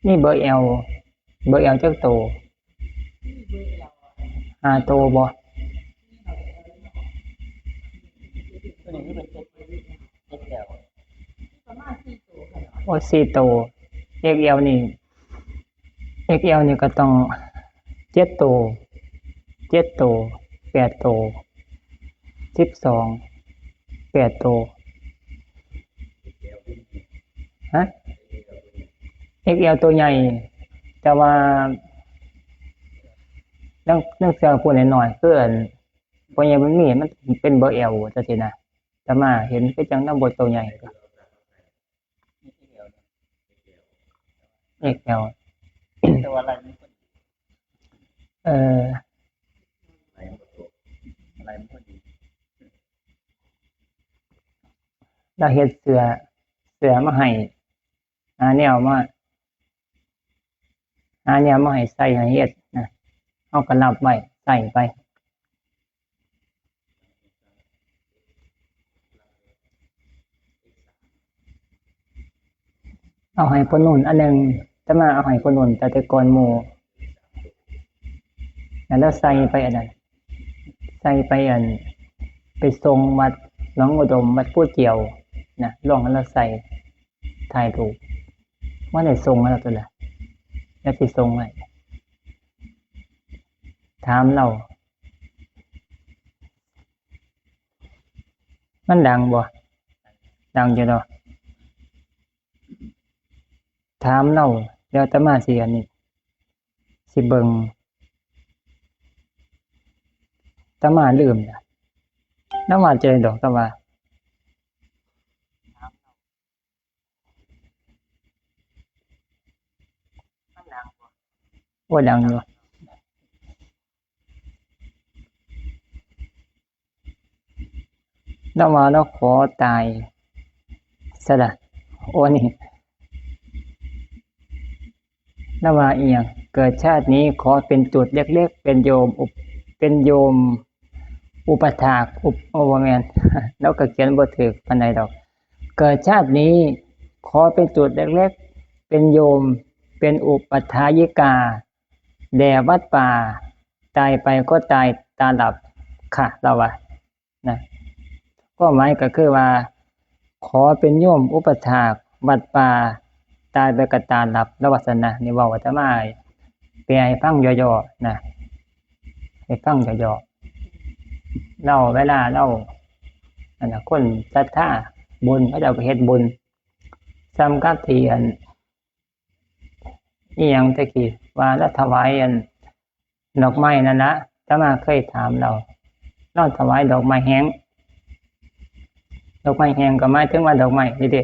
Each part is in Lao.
ມີເບີແອລ ເບີແອລຈັກໂຕ? ຫ້າໂຕບໍ່? ໂອ້ ສີ່ໂຕ. ເອັກແອລນີ້ ເອັກແອລນີ້ກໍຕ້ອງເຈັດໂຕ ເຈັດໂຕ ແປດໂຕ ສິບສອງ ແປດໂຕ. ຮະ? ເອັກແອລໂຕໃຫຍ່ ແຕ່ວ່າໜັງ ໜັງເສືອຜູ້ນ້ອຍໆ ຄືອັນ ພວກໃຫຍ່ມັນມີ ມັນເປັນເບີແອລ ຈັ່ງຊີ້ນະ. ອາດຕະມາເຫັນຄືຈັ່ງນຳ ບໍ່ໂຕໃຫຍ່ ເອັກແອລ ແຕ່ວ່າລາຍມັນ ເອີ ລາຍມັນ ລາວເຮັດເສື້ອ ເສື້ອມາໃຫ້ ຫາແນວມາ ຫາແນວມາໃຫ້ໃສ່ໃຫ້ເຮັດນະ ເຮົາກໍຮັບໄວ້ໃຊ້ໄປ. ເອົາໃຫ້ພໍ່ນຸ່ນອັນໜຶ່ງ ອາດຕະມາເອົາໃຫ້ພໍ່ນຸ່ນຕັ້ງແຕ່ກ່ອນໝູ່ ແລ້ວໃສ່ໄປອັນນັ້ນ ໃສ່ໄປອັນ ໄປສົ່ງວັດໜອງອຸດົມ ວັດພູຈຽວນະ ລອງໃຫ້ລາວໃສ່ ຖ່າຍຮູບ ບໍ່ໄດ້ສົ່ງໃຫ້ລາວຕົວລະ ແລ້ວຊິສົ່ງໃຫ້ ຖາມລາວ ມັນດັງບໍ່? ດັງຢູ່ດອກ ຖາມລາວ ແລ້ວອາດຕະມາຊິອັນນີ້ ຊິເບິ່ງ ອາດຕະມາລືມລະ ລາວວ່າຈັ່ງໃດດອກ ແຕ່ວ່າ ໂອ້ ດັງຢູ່ ລາວວ່າລາວຂໍຕາຍຊະລະ ໂອ້ ນີ້ ລາວວ່າອີ່ຫຍັງ ເກີດຊາດນີ້ຂໍເປັນຈູດເລັກໆ ເປັນໂຍມອຸ ເປັນໂຍມອຸປະຖາກ ອຸ ໂອ້ ບໍ່ແມ່ນ ລາວກໍຂຽນບໍ່ຖືກປານໃດດອກ ເກີດຊາດນີ້ຂໍເປັນຈູດເລັກໆ ເປັນໂຍມ ເປັນອຸປະຖາຍິກາ ແດ່ວັດປ່າ ຕາຍໄປກໍຕາຍຕາຫຼັບ ຄະ ລາວວ່ານະ ຄວາມໝາຍກໍຄືວ່າ ຂໍເປັນໂຍມອຸປະຖາກວັດປ່າ ຕາຍໄປກໍຕາຫຼັບ ລາວວ່າຊັ້ນນະ ນີ້ເວົ້າອາດຕະມາແປໃຫ້ຟັງຫຍໍ້ໆ ນະ ໃຫ້ຟັງຫຍໍ້ໆ ລາວ ເວລາລາວ ອັນນະ ຄົນສັດທາບຸນ ເຂົາເຈົ້າກໍເຮັດບຸນ ສ່ຳກັບທີ່ອັນ ອີ່ຫຍັງແຕ່ກີ້ວ່າລາວຖວາຍອັນດອກໄມ້ນັ້ນລະ ອາດຕະມາເຄີຍຖາມລາວ ລາວຖວາຍດອກໄມ້ແຫ້ງ ດອກໄມ້ແຫ້ງກໍໝາຍເຖິງວ່າດອກໄມ້ນີ້ເດ້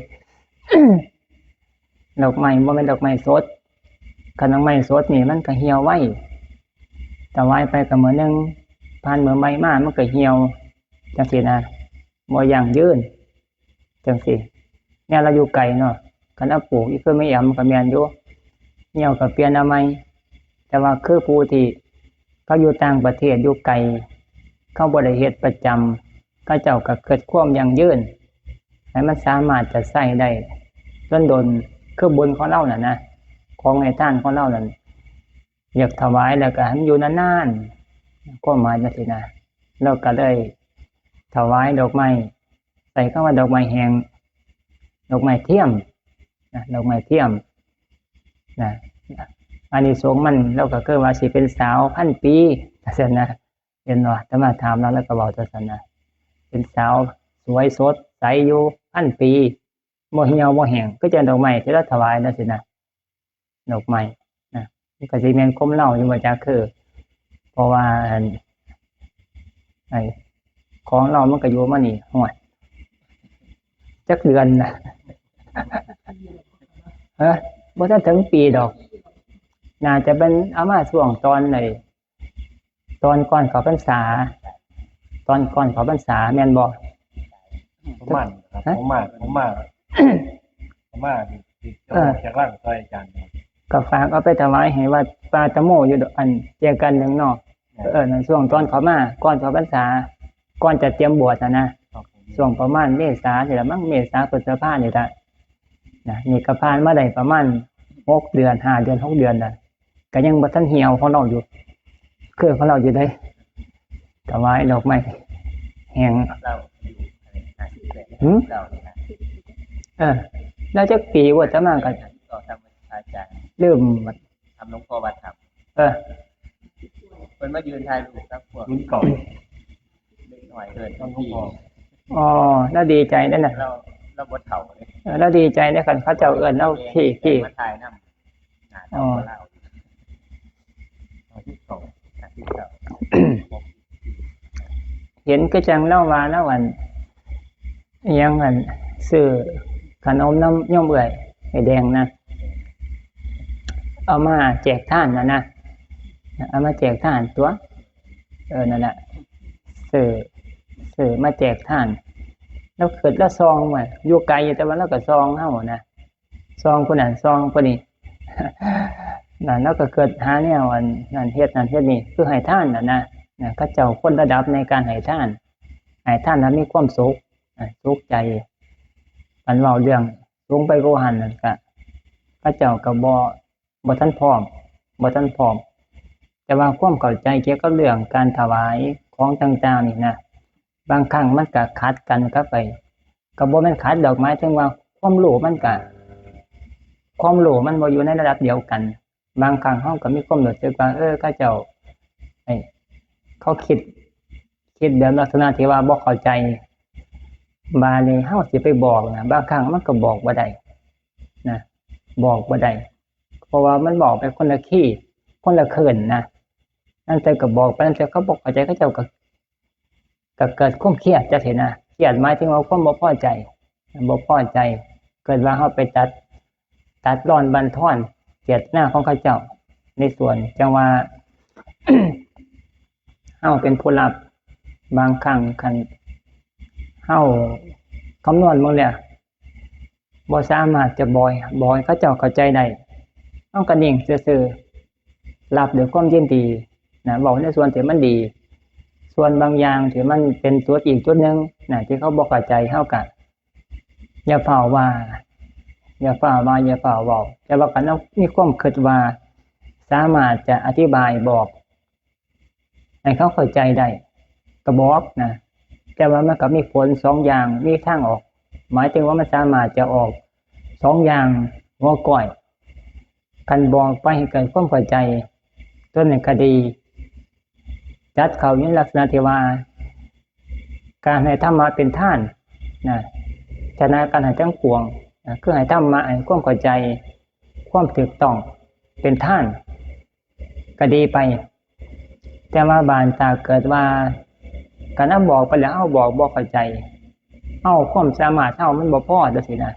ດອກໄມ້ບໍ່ແມ່ນດອກໄມ້ສົດ ຄັນດອກໄມ້ສົດນີ້ມັນກໍຫ່ຽວໄວ ຖວາຍໄປກໍມື້ໜຶ່ງ ຜ່ານມື້ໃໝ່ມາມັນກໍຫ່ຽວ ຈັ່ງຊີ້ນະ ບໍ່ຢັ້ງຢືນ. ຈັ່ງຊີ້ ແນວລາວຢູ່ໄກເນາະ ຄັນເອົາປູກອີກຄືໄມ້ແອມກໍແມ່ນຢູ່ ຍ່ຽວກໍປ່ຽນເອົາໃໝ່ ແຕ່ວ່າຄືຜູ້ທີ່ເຂົາຢູ່ຕ່າງປະເທດ ຢູ່ໄກ ເຂົາບໍ່ໄດ້ເຮັດປະຈຳ ເຂົາເຈົ້າກໍເກີດຄວາມຢັ້ງຢືນ ໃຫ້ມັນສາມາດຈະໃຊ້ໄດ້ດົນໆ ຄືບຸນຂອງລາວນັ້ນນະ ຂອງໃຫ້ທານຂອງລາວນັ້ນ ຢາກຖວາຍແລ້ວກໍໃຫ້ມັນຢູ່ນານໆ ຄວາມໝາຍຈັ່ງຊີ້ນະ ລາວກໍເລີຍຖວາຍດອກໄມ້ ໃຊ້ຄຳວ່າດອກໄມ້ແຫ້ງ ດອກໄມ້ທຽມນະ ດອກໄມ້ທຽມນະ ອານິສົງມັນ ລາວກໍຄືວ່າຊິເປັນສາວພັນປີ ວ່າຊັ້ນນະ ເຫັນບໍ່? ອາດຕະມາຖາມລາວ ລາວກໍເວົ້າຈັ່ງຊັ້ນນະ ເປັນສາວສວຍສົດໃສຢູ່ພັນປີ ບໍ່ຫ່ຽວບໍ່ແຫ້ງ ຄືຈັ່ງດອກໄມ້ທີ່ລາວຖວາຍນັ້ນຊີ້ນະ ດອກໄມ້ນະ ມັນກໍຊິແມ່ນຄວາມລາວຢູ່ບໍ່ຈັກ ຄື ເພາະວ່າ ອັນ ໄອ້ ຂອງລາວມັນກໍຢູ່ມານີ້ ຫ້ວຍ ຈັກເດືອນນະ ຮະ ບໍ່ທັນເຖິງປີດອກ ໜ້າຈະເປັນເອົາມາຊ່ວງຕອນໄອ້ ຕອນກ່ອນເຂົ້າພັນສາ ຕອນກ່ອນເຂົ້າພັນສາແມ່ນບໍ່? ປະມານ ປະມານ ປະມານ ປະມານທີ່ ທີ່ຈະອອກຈາກຫຼັງຊ່ອຍອາຈານ ກໍຝາກເອົາໄປຖວາຍໃຫ້ວັດປ່າຕະໂມຢູ່ ອັນ ເຈກັນໜຶ່ງເນາະ ເອີ ນັ້ນຊ່ວງຕອນເຂົ້າມາ ກ່ອນເຂົ້າພັນສາ ກ່ອນຈະຕຽມບວດຫັ້ນນະ ຊ່ວງປະມານເມສານີ້ລະມັ້ງ ເມສາ ພຶດສະພານີ້ລະ ນະ ນີ້ກໍຜ່ານມາໄດ້ປະມານ ຫົກເດືອນ ຫ້າເດືອນ ຫົກເດືອນນະ ກະຍັງບໍ່ທັນຫ່ຽວຂອງລາວຢູ່ ເຄືອຂອງລາວຢູ່ເດ້. ຖວາຍດອກໄມ້ແຫ້ງ ລາວຢູ່ຫ້າສິບແປດ ຫືມ ລາວນີ້ນະ ເອີ ລາວຈັກປີວະ ອາຕະມາກໍ ກໍທຳອາຈານ ລືມ ທຳຫຼວງພໍ່ວັດທຳ ເອີ ເພິ່ນມາຢືນຖ່າຍຮູບກັບພວກ ເດັກນ້ອຍເອີ້ນ ອໍ ລາວດີໃຈເດ້ນະ ລາວ ລາວບໍ່ເຖົ້າເດ້ ເອີ ລາວດີໃຈເດ້ ຄັນເຂົາເຈົ້າເອີ້ນລາວ ເອີ ພີ່ ພີ່ ມາຖ່າຍນຳ ໜ້າເຖົ້າ ອໍ ກວ່າລາວ ເຫັນຄືຈັ່ງລາວວ່າລາວ ອັນ ອີ່ຫຍັງ ອັນ ຊື້ຂະໜົມນຳໂຍມເອື້ອຍ ໄອ້ແດງນະ ເອົາມາແຈກທານຫັ້ນນະ ເອົາມາແຈກທານຕົວະ ເອີ ນັ້ນລະ ຊື້ ຊື້ມາແຈກທານ ລາວຄິດລາວສ່ອງວ່າ ຢູ່ໄກຢູ່ ແຕ່ວ່າລາວກໍສ່ອງເຮົານະ ສ່ອງຜູ້ນັ້ນ ສ່ອງຜູ້ນີ້ ນັ້ນ ລາວກໍຄິດຫາແນວ ອັນ ນັ້ນ ເຮັດນັ້ນເຮັດນີ້ ຄືໃຫ້ທານຫັ້ນນະ ນະ ເຂົາເຈົ້າຄົນລະດັບໃນການໃຫ້ທານ ໃຫ້ທານແລ້ວມີຄວາມສຸກ ນະ ສຸກໃຈ ຄັນເວົ້າເລື່ອງສູງໄປກວ່າຫັ້ນນັ້ນກະ ເຂົາເຈົ້າກໍບໍ່ ບໍ່ທັນພ້ອມ ບໍ່ທັນພ້ອມ ແຕ່ວ່າຄວາມເຂົ້າໃຈກ່ຽວກັບເລື່ອງການຖວາຍຂອງຕ່າງໆນີ້ນະ ບາງຄັ້ງມັນກະຂັດກັນກັບໄອ້ ກໍບໍ່ແມ່ນຂັດດອກ ໝາຍເຖິງວ່າຄວາມຮູ້ມັນກະ ຄວາມຮູ້ມັນບໍ່ຢູ່ໃນລະດັບດຽວກັນ. ບາງຄັ້ງເຮົາກໍມີຄວາມຮູ້ສຶກວ່າ ເອີ ເຂົາເຈົ້າ ເອີ ເຂົາຄິດ ຄິດແບບລັກສະນະທີ່ວ່າບໍ່ເຂົ້າໃຈ ບາດນີ້ເຮົາຊິໄປບອກນະ ບາງຄັ້ງມັນກໍບອກບໍ່ໄດ້ນະ ບອກບໍ່ໄດ້ ເພາະວ່າມັນບອກໄປຄົນລະຄີ ຄົນລະຄື້ນນະ ນັ້ນ ແຕ່ກໍບອກໄປ ນັ້ນ ແຕ່ເຂົາບໍ່ເຂົ້າໃຈ ເຂົາເຈົ້າກໍ ກໍເກີດຄວາມຄຽດຈັ່ງຊີ້ນະ ຄຽດໝາຍເຖິງວ່າຄວາມບໍ່ພໍໃຈ ບໍ່ພໍໃຈ ເກີດວ່າເຮົາໄປຕັດ ຕັດລອນບັ້ນທອນເຈດຕະນາຂອງເຂົາເຈົ້າ ໃນສ່ວນຈັ່ງວ່າ ເຮົາເປັນຜູ້ຮັບ ບາງຄັ້ງຄັນເຮົາຄຳນວນເບິ່ງແລ້ວ ບໍ່ສາມາດຈະບອກ ບອກໃຫ້ເຂົາເຈົ້າເຂົ້າໃຈໄດ້ ເຮົາກໍນິ່ງຊື່ໆ ຮັບດ້ວຍຄວາມຍິນດີນະ ເວົ້າໃນສ່ວນທີ່ມັນດີ ສ່ວນບາງຢ່າງທີ່ມັນເປັນຈຸດອີກຈຸດໜຶ່ງນະ ທີ່ເຂົາບໍ່ເຂົ້າໃຈ ເຮົາກໍຢ່າຟ້າວວ່າ ຢ່າຟ້າວວ່າ ຢ່າຟ້າວເວົ້າ ແຕ່ວ່າຄັນເຮົາມີຄວາມຄິດວ່າ ສາມາດຈະອະທິບາຍບອກ ໃຫ້ເຂົາເຂົ້າໃຈໄດ້ ກໍບອກນະ ແຕ່ວ່າມັນກໍມີຜົນສອງຢ່າງ ມີທາງອອກ ໝາຍເຖິງວ່າມັນສາມາດຈະອອກສອງຢ່າງຫົວກ້ອຍ ຄັນບອກໄປໃຫ້ເກີດຄວາມເຂົ້າໃຈ ຕົວນັ້ນກໍດີ ຈັດເຂົ້າຢູ່ໃນລັກສະນະທີ່ວ່າ ການໃຫ້ທຳມະເປັນທານນະ ຊະນະການໃຫ້ທັງປວງນະ ຄືໃຫ້ທຳມະ ໃຫ້ຄວາມເຂົ້າໃຈ ຄວາມຖືກຕ້ອງເປັນທານ ກໍດີໄປ ແຕ່ວ່າບາດຖ້າເກີດວ່າ ການນຳບອກໄປແລ້ວ ເຮົາບອກບໍ່ເຂົ້າໃຈ ເຮົາຄວາມສາມາດເຮົາມັນບໍ່ພໍ ຈັ່ງຊີ້ນະ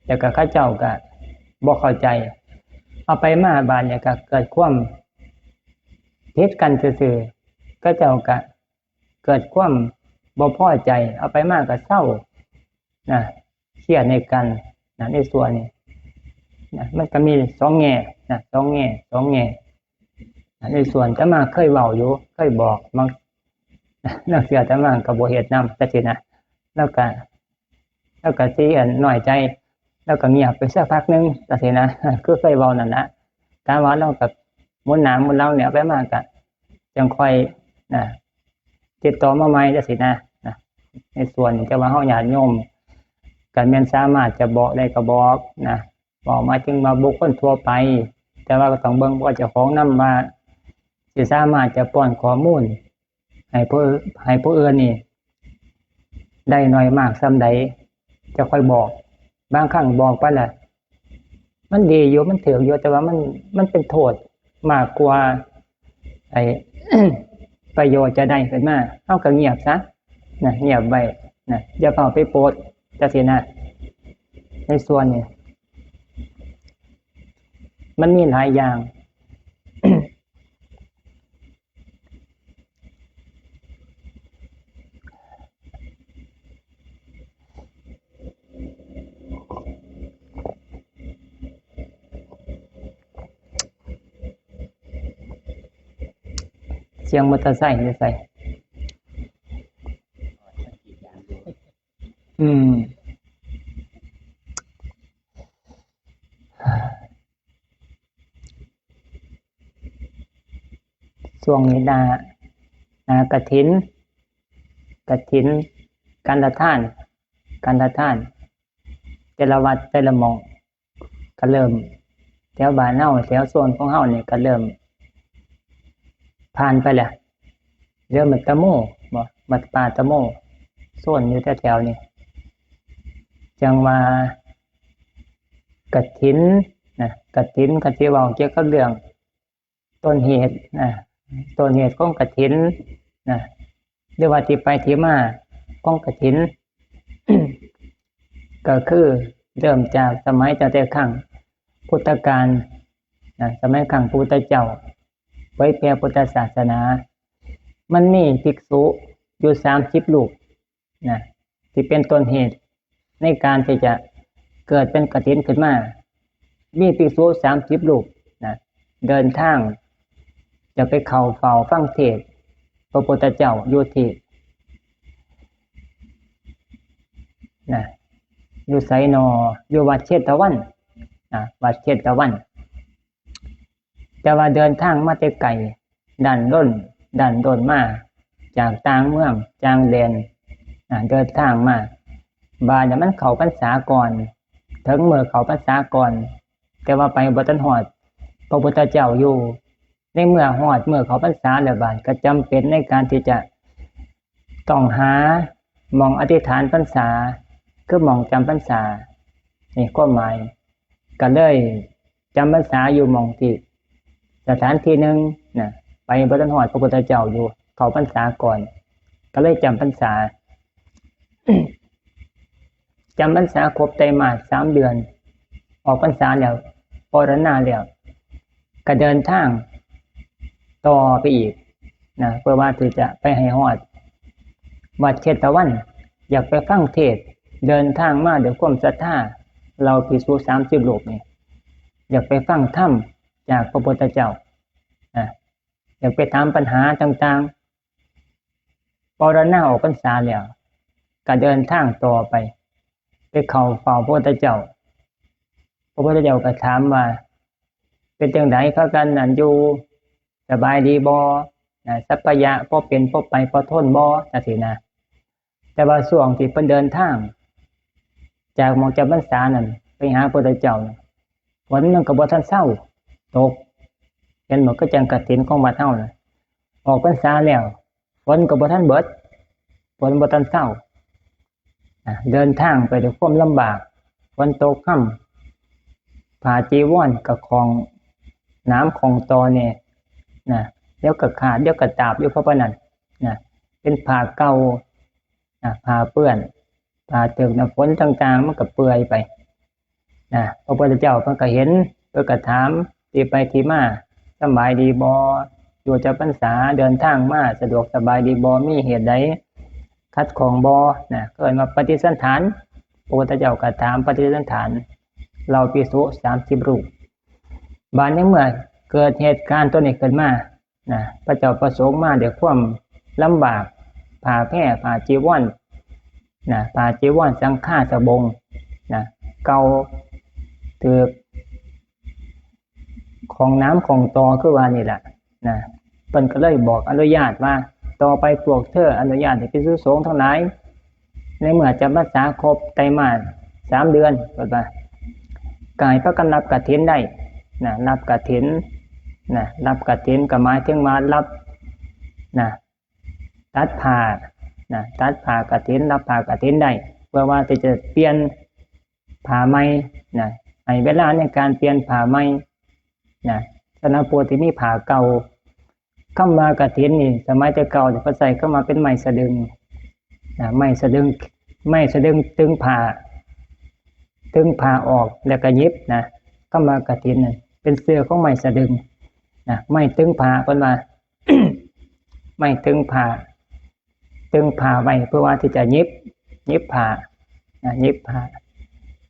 ແລ້ວກໍເຂົາເຈົ້າກໍບໍ່ເຂົ້າໃຈ ເອົາໄປມາບາດນີ້ກໍເກີດຄວາມຜິດກັນຊື່ໆ ເຂົາເຈົ້າກໍເກີດຄວາມບໍ່ພໍໃຈ ເອົາໄປມາກໍເຊົານະ ຄຽດໃນກັນນະ ໃນສ່ວນນີ້ນະ ມັນກໍມີສອງແງ່ນະ ສອງແງ່ ສອງແງ່ນະ ໃນສ່ວນອາດຕະມາເຄີຍເວົ້າຢູ່ ເຄີຍບອກ ບາງ ລາງເທື່ອອາດຕະມາກໍບໍ່ເຮັດນຳ ຈັ່ງຊີ້ນະ ລາວກໍ ລາວກໍຊິ ອັນ ນ້ອຍໃຈ ລາວກໍງຽບໄປສັກພັກໜຶ່ງ ຈັ່ງຊີ້ນະ ຄືເຄີຍເວົ້ານັ້ນລະ ກະວ່າລາວກໍໝູນໜ້າໝູນຫຼັງແລ້ວ ໄປມາກໍຈັ່ງຄ່ອຍນະ ຕິດຕໍ່ມາໃໝ່ ຈັ່ງຊີ້ນະ ນະ ໃນສ່ວນທີ່ວ່າເຮົາຍາດໂຍມ ກໍແມ່ນສາມາດຈະບອກໄດ້ກໍບອກນະ ເວົ້າໝາຍເຖິງວ່າບຸກຄົນທົ່ວໄປ ແຕ່ວ່າກໍຕ້ອງເບິ່ງເຈົ້າຂອງນຳວ່າ ຊິສາມາດຈະປ້ອນຂໍ້ມູນໃຫ້ຜູ້ ໃຫ້ຜູ້ອື່ນນີ້ໄດ້ໜ້ອຍມາກສ່ຳໃດ ຈະຄ່ອຍບອກ. ບາງຄັ້ງບອກໄປລະ ມັນດີຢູ່ ມັນຖືກຢູ່ ແຕ່ວ່າມັນ ມັນເປັນໂທດມາກກວ່າ ໄອ້ ປະໂຫຍດຈະໄດ້ຂຶ້ນມາ ເຮົາກໍງຽບຊະນະ ງຽບໄວ້ນະ ຢ່າເຂົ້າໄປໂພສ ຈັ່ງຊີ້ນະ ໃນສ່ວນນີ້ ມັນມີຫຼາຍຢ່າງ. ສຽງມໍເຕີໄຊຢູ່ໃສ? ອືມ. ຊ່ວງນີ້ໜ້າ ໜ້າກະຖິນ ກະຖິນ ການລະທານ ການລະທານ ແຕ່ລະວັດແຕ່ລະໝ່ອງ ກະເລີ່ມ ແຖວບ້ານເຮົາ ແຖວໂຊນຂອງເຮົານີ້ກະເລີ່ມຜ່ານໄປແລ້ວ ເລີ່ມແມ່ນຕະໂມ ບໍ່ ວັດປ່າຕະໂມ ໂຊນຢູ່ແຖວໆນີ້ ຈັ່ງວ່າກະຖິນນະ ກະຖິນ ຄັນຊິເວົ້າກ່ຽວກັບເລື່ອງ ຕົ້ນເຫດນະ ຕົ້ນເຫດຂອງກະຖິນນະ ຫຼືວ່າທີ່ໄປທີ່ມາຂອງກະຖິນ ກໍຄືເລີ່ມຈາກສະໄໝຕັ້ງແຕ່ຄັ້ງພຸດທະການນະ ສະໄໝຄັ້ງພະພຸດທະເຈົ້າເຜີຍແຜ່ພຸດທະສາສະໜາ ມັນມີພິກສຸຢູ່ສາມສິບຮູບ ນະ ທີ່ເປັນຕົ້ນເຫດໃນການທີ່ຈະເກີດເປັນກະຖິນຂຶ້ນມາ ມີພິກສຸສາມສິບຮູບນະ ເດີນທາງຈະໄປເຂົ້າເຝົ້າຟັງເທດພະພຸດທະເຈົ້າຢູ່ທີ່ ນະ ຢູ່ໃສນໍ ຢູ່ວັດເຊຕະວັນນະ ວັດເຊຕະວັນ. ແຕ່ວ່າເດີນທາງມາແຕ່ໄກ ດັນດົນ ດັນດົນມາຈາກຕ່າງເມືອງຕ່າງແດນ ອາ ເດີນທາງມາ ບາດນີ້ມັນເຂົ້າພັນສາກ່ອນ ເຖິງມື້ເຂົ້າພັນສາກ່ອນ ແຕ່ວ່າໄປບໍ່ທັນຮອດພະພຸດທະເຈົ້າຢູ່ ໃນເມື່ອຮອດມື້ເຂົ້າພັນສາແລ້ວ ບາດກໍຈຳເປັນໃນການທີ່ຈະຕ້ອງຫາໝ່ອງອະທິຖານພັນສາ ຄືໝ່ອງຈຳພັນສາ ນີ້ຄວາມໝາຍ ກໍເລີຍ ຈຳພັນສາຢູ່ໝ່ອງທີ່ ສະຖານທີ່ໜຶ່ງນະ ໄປບໍ່ທັນຮອດພະພຸດທະເຈົ້າຢູ່ ເຂົ້າພັນສາກ່ອນ ກໍເລີຍຈຳພັນສາ ຈຳພັນສາຄົບໄຕມາດສາມເດືອນ ອອກພັນສາແລ້ວ ປະລະນາແລ້ວ ກໍເດີນທາງຕໍ່ໄປອີກນະ ເພື່ອວ່າທີ່ຈະໄປໃຫ້ຮອດວັດເຊຕະວັນ ຢາກໄປຟັງເທດ ເດີນທາງມາດ້ວຍຄວາມສັດທາ ເຫຼົ່າພິກສຸສາມສິບຮູບນີ້ ຢາກໄປຟັງທຳຈາກພະພຸດທະເຈົ້າ ອາ ຢາກໄປຖາມບັນຫາຕ່າງໆ ປະລະນາອອກພັນສາແລ້ວ ກໍເດີນທາງຕໍ່ໄປ ໄປເຂົ້າເຝົ້າພະພຸດທະເຈົ້າ ພະພຸດທະເຈົ້າກໍຖາມວ່າ ເປັນຈັ່ງໃດ ພາກັນນັ້ນຢູ່ສະບາຍດີບໍ່ ນະ ສັບພະຍະພໍເປັນພໍໄປພໍທົນບໍ່ ຈັ່ງຊີ້ນະ. ແຕ່ວ່າຊ່ວງທີ່ເພິ່ນເດີນທາງຈາກໝ່ອງຈຳພັນສານັ້ນໄປຫາພະພຸດທະເຈົ້ານັ້ນ ຝົນມັນກໍບໍ່ທັນເຊົາຕົກ ເຫັນບໍ່ ຄືຈັ່ງກະຖິນຂອງວັດເຮົານະ ອອກພັນສາແລ້ວ ຝົນກໍບໍ່ທັນເບິດ ຝົນບໍ່ທັນເຊົາ ນະ ເດີນທາງໄປດ້ວຍຄວາມລຳບາກ ຝົນຕົກຮຳ ຜ້າຈີວອນກໍຂ້ອງໜາມຂ້ອງຕໍແດ່ນະ ດຽວກໍຂາດ ດຽວກໍຕາບຢູ່ພະປານນັ້ນນະ ເປັນຜ້າເກົ່ານະ ຜ້າເປື້ອນ ຜ້າຖືກນ້ຳຝົນຕ່າງໆ ມັນກໍເປື່ອຍໄປນະ. ພະພຸດທະເຈົ້າເພິ່ນກໍເຫັນ ເພິ່ນກໍຖາມທີ່ໄປທີ່ມາ ສຳບາຍດີບໍ່ ຢູ່ຈຳພັນສາ ເດີນທາງມາສະດວກສະບາຍດີບໍ່ ມີເຫດໃດຂັດຂ້ອງບໍ່ນະ ເອີ້ນວ່າປະຕິສັນຖານ ພະພຸດທະເຈົ້າກໍຖາມປະຕິສັນຖານເຫຼົ່າພິກສຸສາມສິບຮູບ. ບາດໃນເມື່ອເກີດເຫດການຕົວນີ້ຂຶ້ນມານະ ພະເຈົ້າປະສົງມາດ້ວຍຄວາມລຳບາກ ຜ້າແພ ຜ້າຈີວອນນະ ຜ້າຈີວອນ ສັງຄາສະບົງນະ ເກົ່າ ຖືກ ຂອງໜາມຂອງຕໍຄືວ່ານີ້ລະນະ ເພິ່ນກໍເລີຍບອກອະນຸຍາດວ່າ ຕໍ່ໄປພວກເທີອະນຸຍາດໃຫ້ພິກສຸສົງທັງຫຼາຍ ໃນເມື່ອຈຳພັນສາຄົບໄຕມາດສາມເດືອນ ເພິ່ນວ່າ ກໍໃຫ້ພາກັນຮັບກະຖິນໄດ້ນະ ຮັບກະຖິນນະ ຮັບກະຖິນກໍໝາຍເຖິງວ່າຮັບນະ ຕັດຜ້ານະ ຕັດຜ້າກະຖິນ ຮັບຜ້າກະຖິນໄດ້ ເພື່ອວ່າທີ່ຈະປ່ຽນຜ້າໃໝ່ນະ ໃຫ້ເວລາໃນການປ່ຽນຜ້າໃໝ່ນະ ສຳລັບຜູ້ທີ່ມີຜ້າເກົ່າ. ຄຳວ່າກະຖິນນີ້ ສະໄໝແຕ່ເກົ່າເພິ່ນໃຊ້ຄຳວ່າເປັນໄມ້ສະດຶງນະ ໄມ້ສະດຶງ ໄມ້ສະດຶງດຶງຜ້າ ດຶງຜ້າອອກແລ້ວກໍຫຍິບນະ ຄຳວ່າກະຖິນນັ້ນ ເປັນຊື່ຂອງໄມ້ສະດຶງນະ ໄມ້ດຶງຜ້າ ເພິ່ນວ່າ ໄມ້ດຶງຜ້າ ດຶງຜ້າໄວ້ເພື່ອວ່າທີ່ຈະຫຍິບ ຫຍິບຜ້ານະ ຫຍິບຜ້າ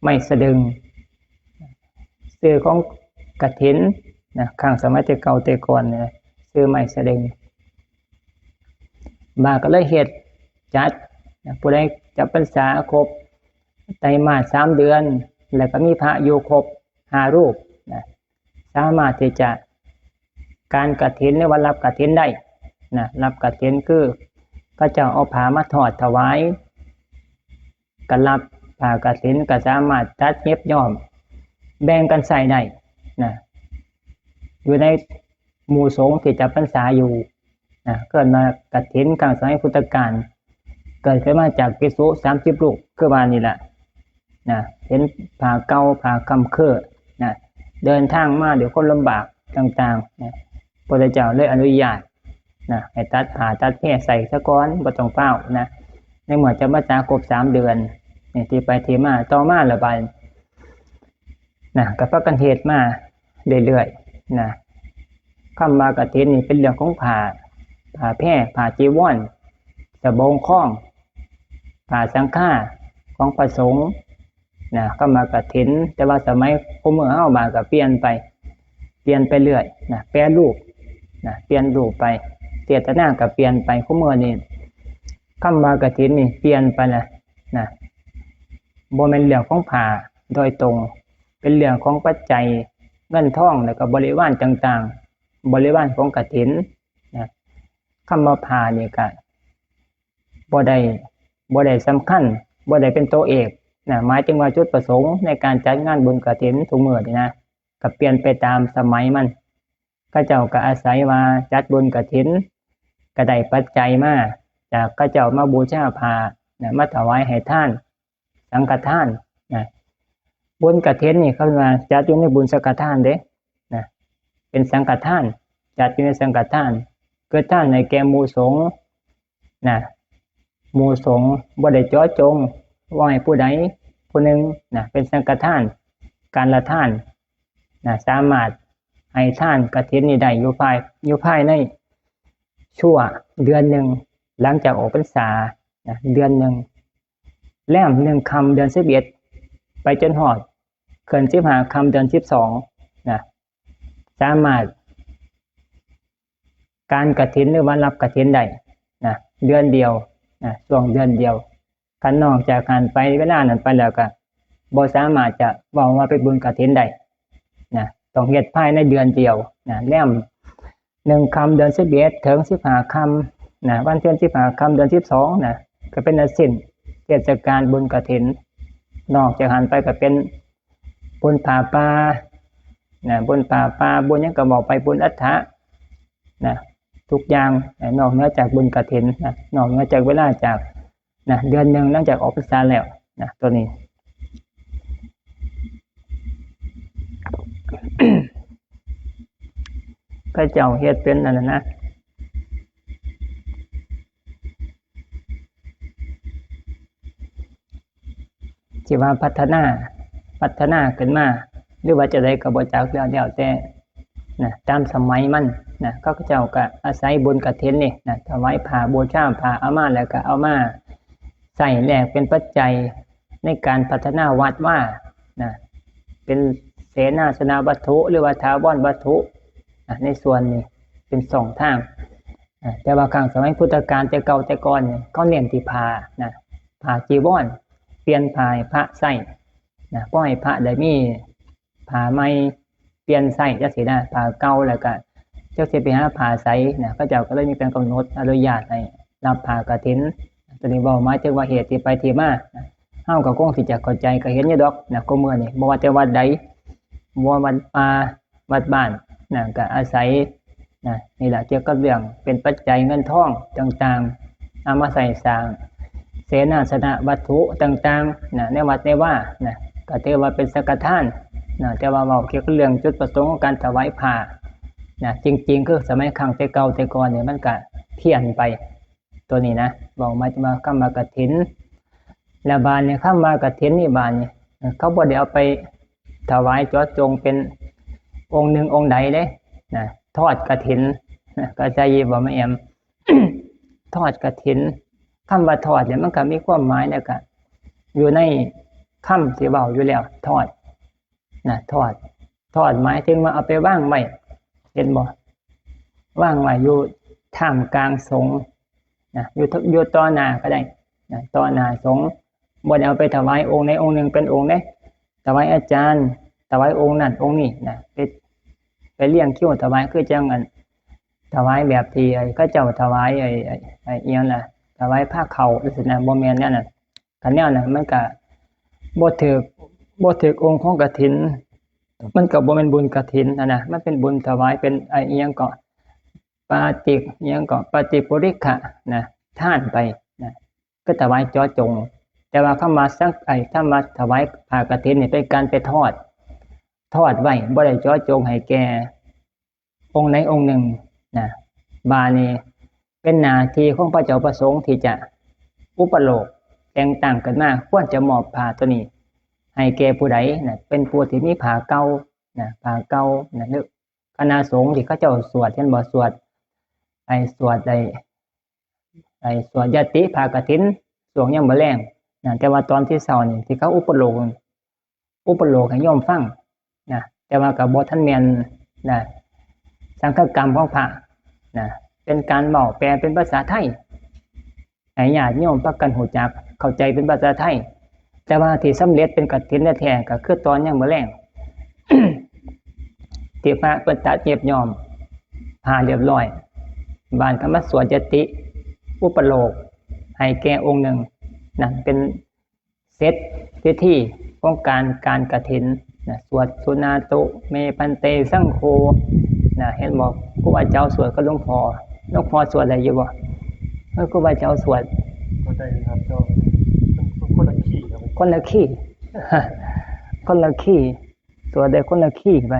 ໄມ້ສະດຶງ ຊື່ຂອງກະຖິນນະ ຄັ້ງສະໄໝແຕ່ເກົ່າແຕ່ກ່ອນນະ ຊື່ໄມ້ສະດຶງ. ບາດກໍເລີຍເຮັດຈັດນະ ຜູ້ໃດຈຳພັນສາຄົບໄຕມາດສາມເດືອນ ແລ້ວກໍມີພະຢູ່ຄົບຫ້າຮູບນະ ສາມາດທີ່ຈະ ການກະຖິນ ຫຼືວ່າຮັບກະຖິນໄດ້ນະ, ຮັບກະຖິນຄືເຂົາເຈົ້າເອົາຜ້າມາທອດຖວາຍ ກໍຮັບຜ້າກະຖິນ ກໍສາມາດຕັດເຢັບຍ້ອມ ແບ່ງກັນໃຊ້ໄດ້ນະ ຢູ່ໃນໝູ່ສົງທີ່ຈຳພັນສາຢູ່ນະ. ເອີ້ນວ່າກະຖິນຄັ້ງສະໄໝພຸດທະການ ເກີດຂຶ້ນມາຈາກພິກຂຸສາມສິບຮູບ ຄືວ່ານີ້ລະນະ, ເຫັນຜ້າເກົ່າ ຜ້າຄ້ຳເຄີນະ ເດີນທາງມາດ້ວຍຄວາມລຳບາກຕ່າງໆນະ, ພະພຸດທະເຈົ້າເລີຍອະນຸຍາດນະ ໃຫ້ຕັດຜ້າຕັດແພໃສ່ສາກ່ອນ ບໍ່ຕ້ອງຟ້າວນະ. ໃນເມື່ອຈຳພັນສາຄົບສາມເດືອນ ນີ້ທີ່ໄປທີ່ມາ ຕໍ່ມາລະບາດ ນະ ກໍພາກັນເຮັດມາເລື້ອຍໆນະ. ຄຳວ່າກະຖິນນີ້ເປັນເລື່ອງຂອງຜ້າ ຜ້າແພ ຜ້າຈີວອນ ສະບົງຄອງ ຜ້າສັງຄາຂອງພະສົງນະ. ຄຳວ່າກະຖິນ ແຕ່ວ່າສະໄໝຄູ່ມື້ເຮົາບາດກໍປ່ຽນໄປ ປ່ຽນໄປເລື້ອຍນະ, ແປຮູບນະ ປ່ຽນຮູບໄປ, ເຈດຕະນາກໍປ່ຽນໄປ. ຄູ່ມື້ນີ້ຄຳວ່າກະຖິນນີ້ປ່ຽນໄປແລ້ວນະ, ບໍ່ແມ່ນເລື່ອງຂອງຜ້າໂດຍຕົງ ເປັນເລື່ອງຂອງປັດໄຈເງິນທອງ ແລ້ວກໍບໍລິວານຕ່າງໆ ບໍລິວານຂອງກະຖິນນະ. ຄຳວ່າຜ້ານີ້ກະບໍ່ໄດ້ ບໍ່ໄດ້ສຳຄັນ ບໍ່ໄດ້ເປັນໂຕເອກນະ, ໝາຍເຖິງວ່າຈຸດປະສົງໃນການຈັດງານບຸນກະຖິນທຸກມື້ນີ້ນະ ກໍປ່ຽນໄປຕາມສະໄໝມັນ. ເຂົາເຈົ້າກໍອາໄສວ່າຈັດບຸນກະຖິນ ກໍໄດ້ປັດໄຈມາຈາກເຂົາເຈົ້າມາບູຊາຜ້ານະ ມາຖວາຍໃຫ້ທານ ສັງຄະທານນະ. ບຸນກະຖິນນີ້ເຂົາເອີ້ນວ່າຈັດຢູ່ໃນບຸນສັງຄະທານເດ້ນະ, ເປັນສັງຄະທານ ຈັດຢູ່ໃນສັງຄະທານ ຄືທານໃຫ້ແກ່ໝູ່ສົງນະ. ໝູ່ສົງບໍ່ໄດ້ເຈາະຈົງວ່າໃຫ້ຜູ້ໃດຜູ້ໜຶ່ງນະ ເປັນສັງຄະທານ ການລະທານນະ, ສາມາດໃຫ້ທານກະຖິນນີ້ໄດ້ຢູ່ພາຍ ຢູ່ພາຍໃນຊົ່ວເດືອນໜຶ່ງ ຫຼັງຈາກອອກພັນສານະ ເດືອນໜຶ່ງ ແລມໜຶ່ງຄ່ຳເດືອນສິບເອັດ ໄປຈົນຮອດຂຶ້ນສິບຫ້າຄ່ຳເດືອນສິບສອງນະ, ສາມາດການກະຖິນ ຫຼືວ່າຮັບກະຖິນໄດ້ນະ ເດືອນດຽວນະ ຊ່ວງເດືອນດຽວ. ຄັນນອກຈາກຫັ້ນໄປ ເວລານັ້ນໄປແລ້ວ ກໍບໍ່ສາມາດຈະເວົ້າວ່າເປັນບຸນກະຖິນໄດ້ນະ, ຕ້ອງເຮັດພາຍໃນເດືອນດຽວນະ, ແລມ ໜຶ່ງຄ່ຳເດືອນສິບເອັດ ເຖິງສິບຫ້າຄ່ຳນະ, ວັນເພັນສິບຫ້າຄ່ຳເດືອນສິບສອງນະ ກໍເປັນອັນສິ້ນເທດສະການບຸນກະຖິນ. ນອກຈາກຫັ້ນໄປກໍເປັນບຸນຜ້າປ່ານະ, ບຸນຜ້າປ່າ ບຸນຫຍັງກໍເວົ້າໄປ ບຸນອັດຖະນະ, ທຸກຢ່າງນອກເໜືອຈາກບຸນກະຖິນນະ, ນອກເໜືອຈາກເວລາຈາກ ນະ ເດືອນໜຶ່ງຫຼັງຈາກອອກພັນສາແລ້ວນະ ໂຕນີ້ ເຂົາເຈົ້າເຮັດເປັນອັນນັ້ນນະ ທີ່ວ່າພັດທະນາ ພັດທະນາຂຶ້ນມາ ຫຼືວ່າຈັ່ງໃດກໍບໍ່ຈັກ ແລ້ວ ແລ້ວແຕ່ ນະ ຕາມສະໄໝມັນນະ, ເຂົາເຈົ້າກໍອາໄສບຸນກະຖິນນີ້ນະ ຖວາຍຜ້າ ບູຊາຜ້າເອົາມາ ແລ້ວກໍເອົາມາໃຊ້ແລກເປັນປັດໄຈໃນການພັດທະນາວັດວານະ, ເປັນເສນາສະນະວັດຖຸ ຫຼືວ່າຖາວອນວັດຖຸນະ, ໃນສ່ວນນີ້ເປັນຊ່ອງທາງນະ. ແຕ່ວ່າຄັ້ງສະໄໝພຸດທະການແຕ່ເກົ່າແຕ່ກ່ອນນີ້ ເຂົາເນັ້ນທີ່ຜ້ານະ, ຜ້າຈີວອນ ປ່ຽນຜ້າໃຫ້ພະໃຊ້ນະ, ບໍ່ໃຫ້ພະໄດ້ມີ ຜ້າໃໝ່ປ່ຽນໃຊ້ຈັ່ງຊີ້ນະ, ຜ້າເກົ່າແລ້ວກະຈັກຊິໄປຫາຜ້າໃສນະ, ເຂົາເຈົ້າກໍເລີຍມີການກຳນົດອະນຸຍາດໃຫ້ຮັບຜ້າກະຖິນ. ຕົວນີ້ເວົ້າໝາຍເຖິງວ່າເຫດທີ່ໄປທີ່ມານະ, ເຮົາກໍຄົງທີ່ຈະເຂົ້າໃຈ ກໍເຫັນຢູ່ດອກນະ, ຄູ່ມື້ນີ້ບໍ່ວ່າແຕ່ວັດໃດ ບໍ່ວ່າວັດປ່າ ວັດບ້ານນະ ກໍອາໄສນະ, ນີ້ລະ ກ່ຽວກັບເລື່ອງເປັນປັດໄຈເງິນທອງຕ່າງໆ ເອົາມາໃຊ້ສ້າງເສນາສະນະວັດຖຸຕ່າງໆນະ ໃນວັດໃນວານະ, ກໍຖືວ່າເປັນສັງຄະທານນະ. ແຕ່ວ່າເວົ້າກ່ຽວກັບເລື່ອງຈຸດປະສົງຂອງການຖວາຍຜ້ານະ, ຈິງໆ ຄືສະໄໝຄັ້ງແຕ່ເກົ່າແຕ່ກ່ອນນີ້ ມັນກະພຽນໄປ ຕົວນີ້ນະ, ເວົ້າໝາຍເຖິງວ່າຄຳວ່າກະຖິນ. ແລ້ວບາດນີ້ ຄຳວ່າກະຖິນນີ້ ບາດນີ້ ເຂົາບໍ່ໄດ້ເອົາໄປຖວາຍເຈາະຈົງເປັນອົງໜຶ່ງອົງໃດເດ້ນະ, ທອດກະຖິນນະ, ເຂົ້າໃຈຢູ່ບໍ່ ມະແອມ? ທອດກະຖິນ ຄຳວ່າທອດນີ້ ມັນກໍມີຄວາມໝາຍ ແລ້ວກໍຢູ່ໃນຄຳທີ່ເວົ້າຢູ່ແລ້ວ ທອດນະ, ທອດ ທອດໝາຍເຖິງວ່າເອົາໄປວາງໄວ້ ເຫັນບໍ່? ວາງໄວ້ຢູ່ທ່າມກາງສົງນະ, ຢູ່ ຢູ່ຕໍ່ໜ້າກໍໄດ້ນະ, ຕໍ່ໜ້າສົງ. ບໍ່ໄດ້ເອົາໄປຖວາຍອົງໃດອົງໜຶ່ງເປັນອົງເດ້, ຖວາຍອາຈານ ຖວາຍອົງນັ້ນອົງນີ້ນະ, ໄປ ໄປລຽງຄິວຖວາຍ ຄືຈັ່ງອັນ ຖວາຍແບບທີ່ ເອີ ເຂົາເຈົ້າຖວາຍ ໄອ້ ໄອ້ ໄອ້ ອີ່ຫຍັງລະ ຖວາຍພາເຂົ້າຈັ່ງຊີ້ນະ ບໍ່ແມ່ນແນວນັ້ນ. ຄັນແນວນັ້ນມັນກະບໍ່ຖືກ ບໍ່ຖືກອົງຂອງກະຖິນ ມັນກະບໍ່ແມ່ນບຸນກະຖິນຫັ້ນນະ ມັນເປັນບຸນຖວາຍ ເປັນ ໄອ້ ອີ່ຫຍັງເກາະ ປາຕິ ອີ່ຫຍັງເກາະ ປາຕິປຸລິກຂະນະ ທານໄປນະ ຄືຖວາຍເຈາະຈົງ. ແຕ່ວ່າຄຳວ່າສັງ ໄອ້ ຄຳວ່າຖວາຍຜ້າກະຖິນນີ້ ເປັນການໄປທອດ ທອດໄວ້ ບໍ່ໄດ້ເຈາະຈົງໃຫ້ແກ່ອົງໃດອົງໜຶ່ງນະ. ບາດນີ້ເປັນໜ້າທີ່ຂອງພະເຈົ້າພະສົງທີ່ຈະອຸປະໂລກ ແຕ່ງຕັ້ງຂຶ້ນມາ ຄວນຈະມອບຜ້າໂຕນີ້ໃຫ້ແກ່ຜູ້ໃດນະ ເປັນຜູ້ທີ່ມີຜ້າເກົ່ານະ ຜ້າເກົ່ານະ ຫຼືຄະນະສົງທີ່ເຂົາເຈົ້າສວດ ເຫັນບໍ່ ສວດ ໄອ້ ສວດໄອ້ ໄອ້ ສວດຍະຕິຜ້າກະຖິນ ຊ່ວງຍາມມື້ແລງນະ. ແຕ່ວ່າຕອນທີ່ເຊົ້ານີ້ ທີ່ເຂົາອຸປະໂລກ ອຸປະໂລກໃຫ້ໂຍມຟັງນະ ແຕ່ວ່າກໍບໍ່ທັນແມ່ນນະ ສັງຄະກຳຂອງພະນະ ເປັນການເວົ້າແປເປັນພາສາໄທ ໃຫ້ຍາດໂຍມພາກັນຮູ້ຈັກເຂົ້າໃຈເປັນພາສາໄທ. ແຕ່ວ່າທີ່ສຳເລັດເປັນກະຖິນແທ້ໆ ກໍຄືຕອນຍາມມື້ແລງ ທີ່ພະເພິ່ນຕັດເຫຢັບຍ້ອມຜ້າຮຽບຮ້ອຍ ບາດກໍມາສວດຍະຕິອຸປະໂລກໃຫ້ແກ່ອົງໜຶ່ງ. ນັ້ນເປັນເສັດພິທີຂອງການ ການກະຖິນນະ ສວດສຸນາຕຸເມພັນເຕສັງໂຄນະ. ເຫັນບໍ່ ຄູບາເຈົ້າສວດກັບຫຼວງພໍ່ ຫຼວງພໍ່ສວດໄດ້ຢູ່ບໍ່? ເອີ ຄູບາເຈົ້າສວດ ສວດໄດ້ຢູ່ຄັບເຈົ້າ ຄົນລະຄີຄັບ ຄົນລະຄີ ຄົນລະຄີ ສວດໄດ້ຄົນລະຄີໄປ.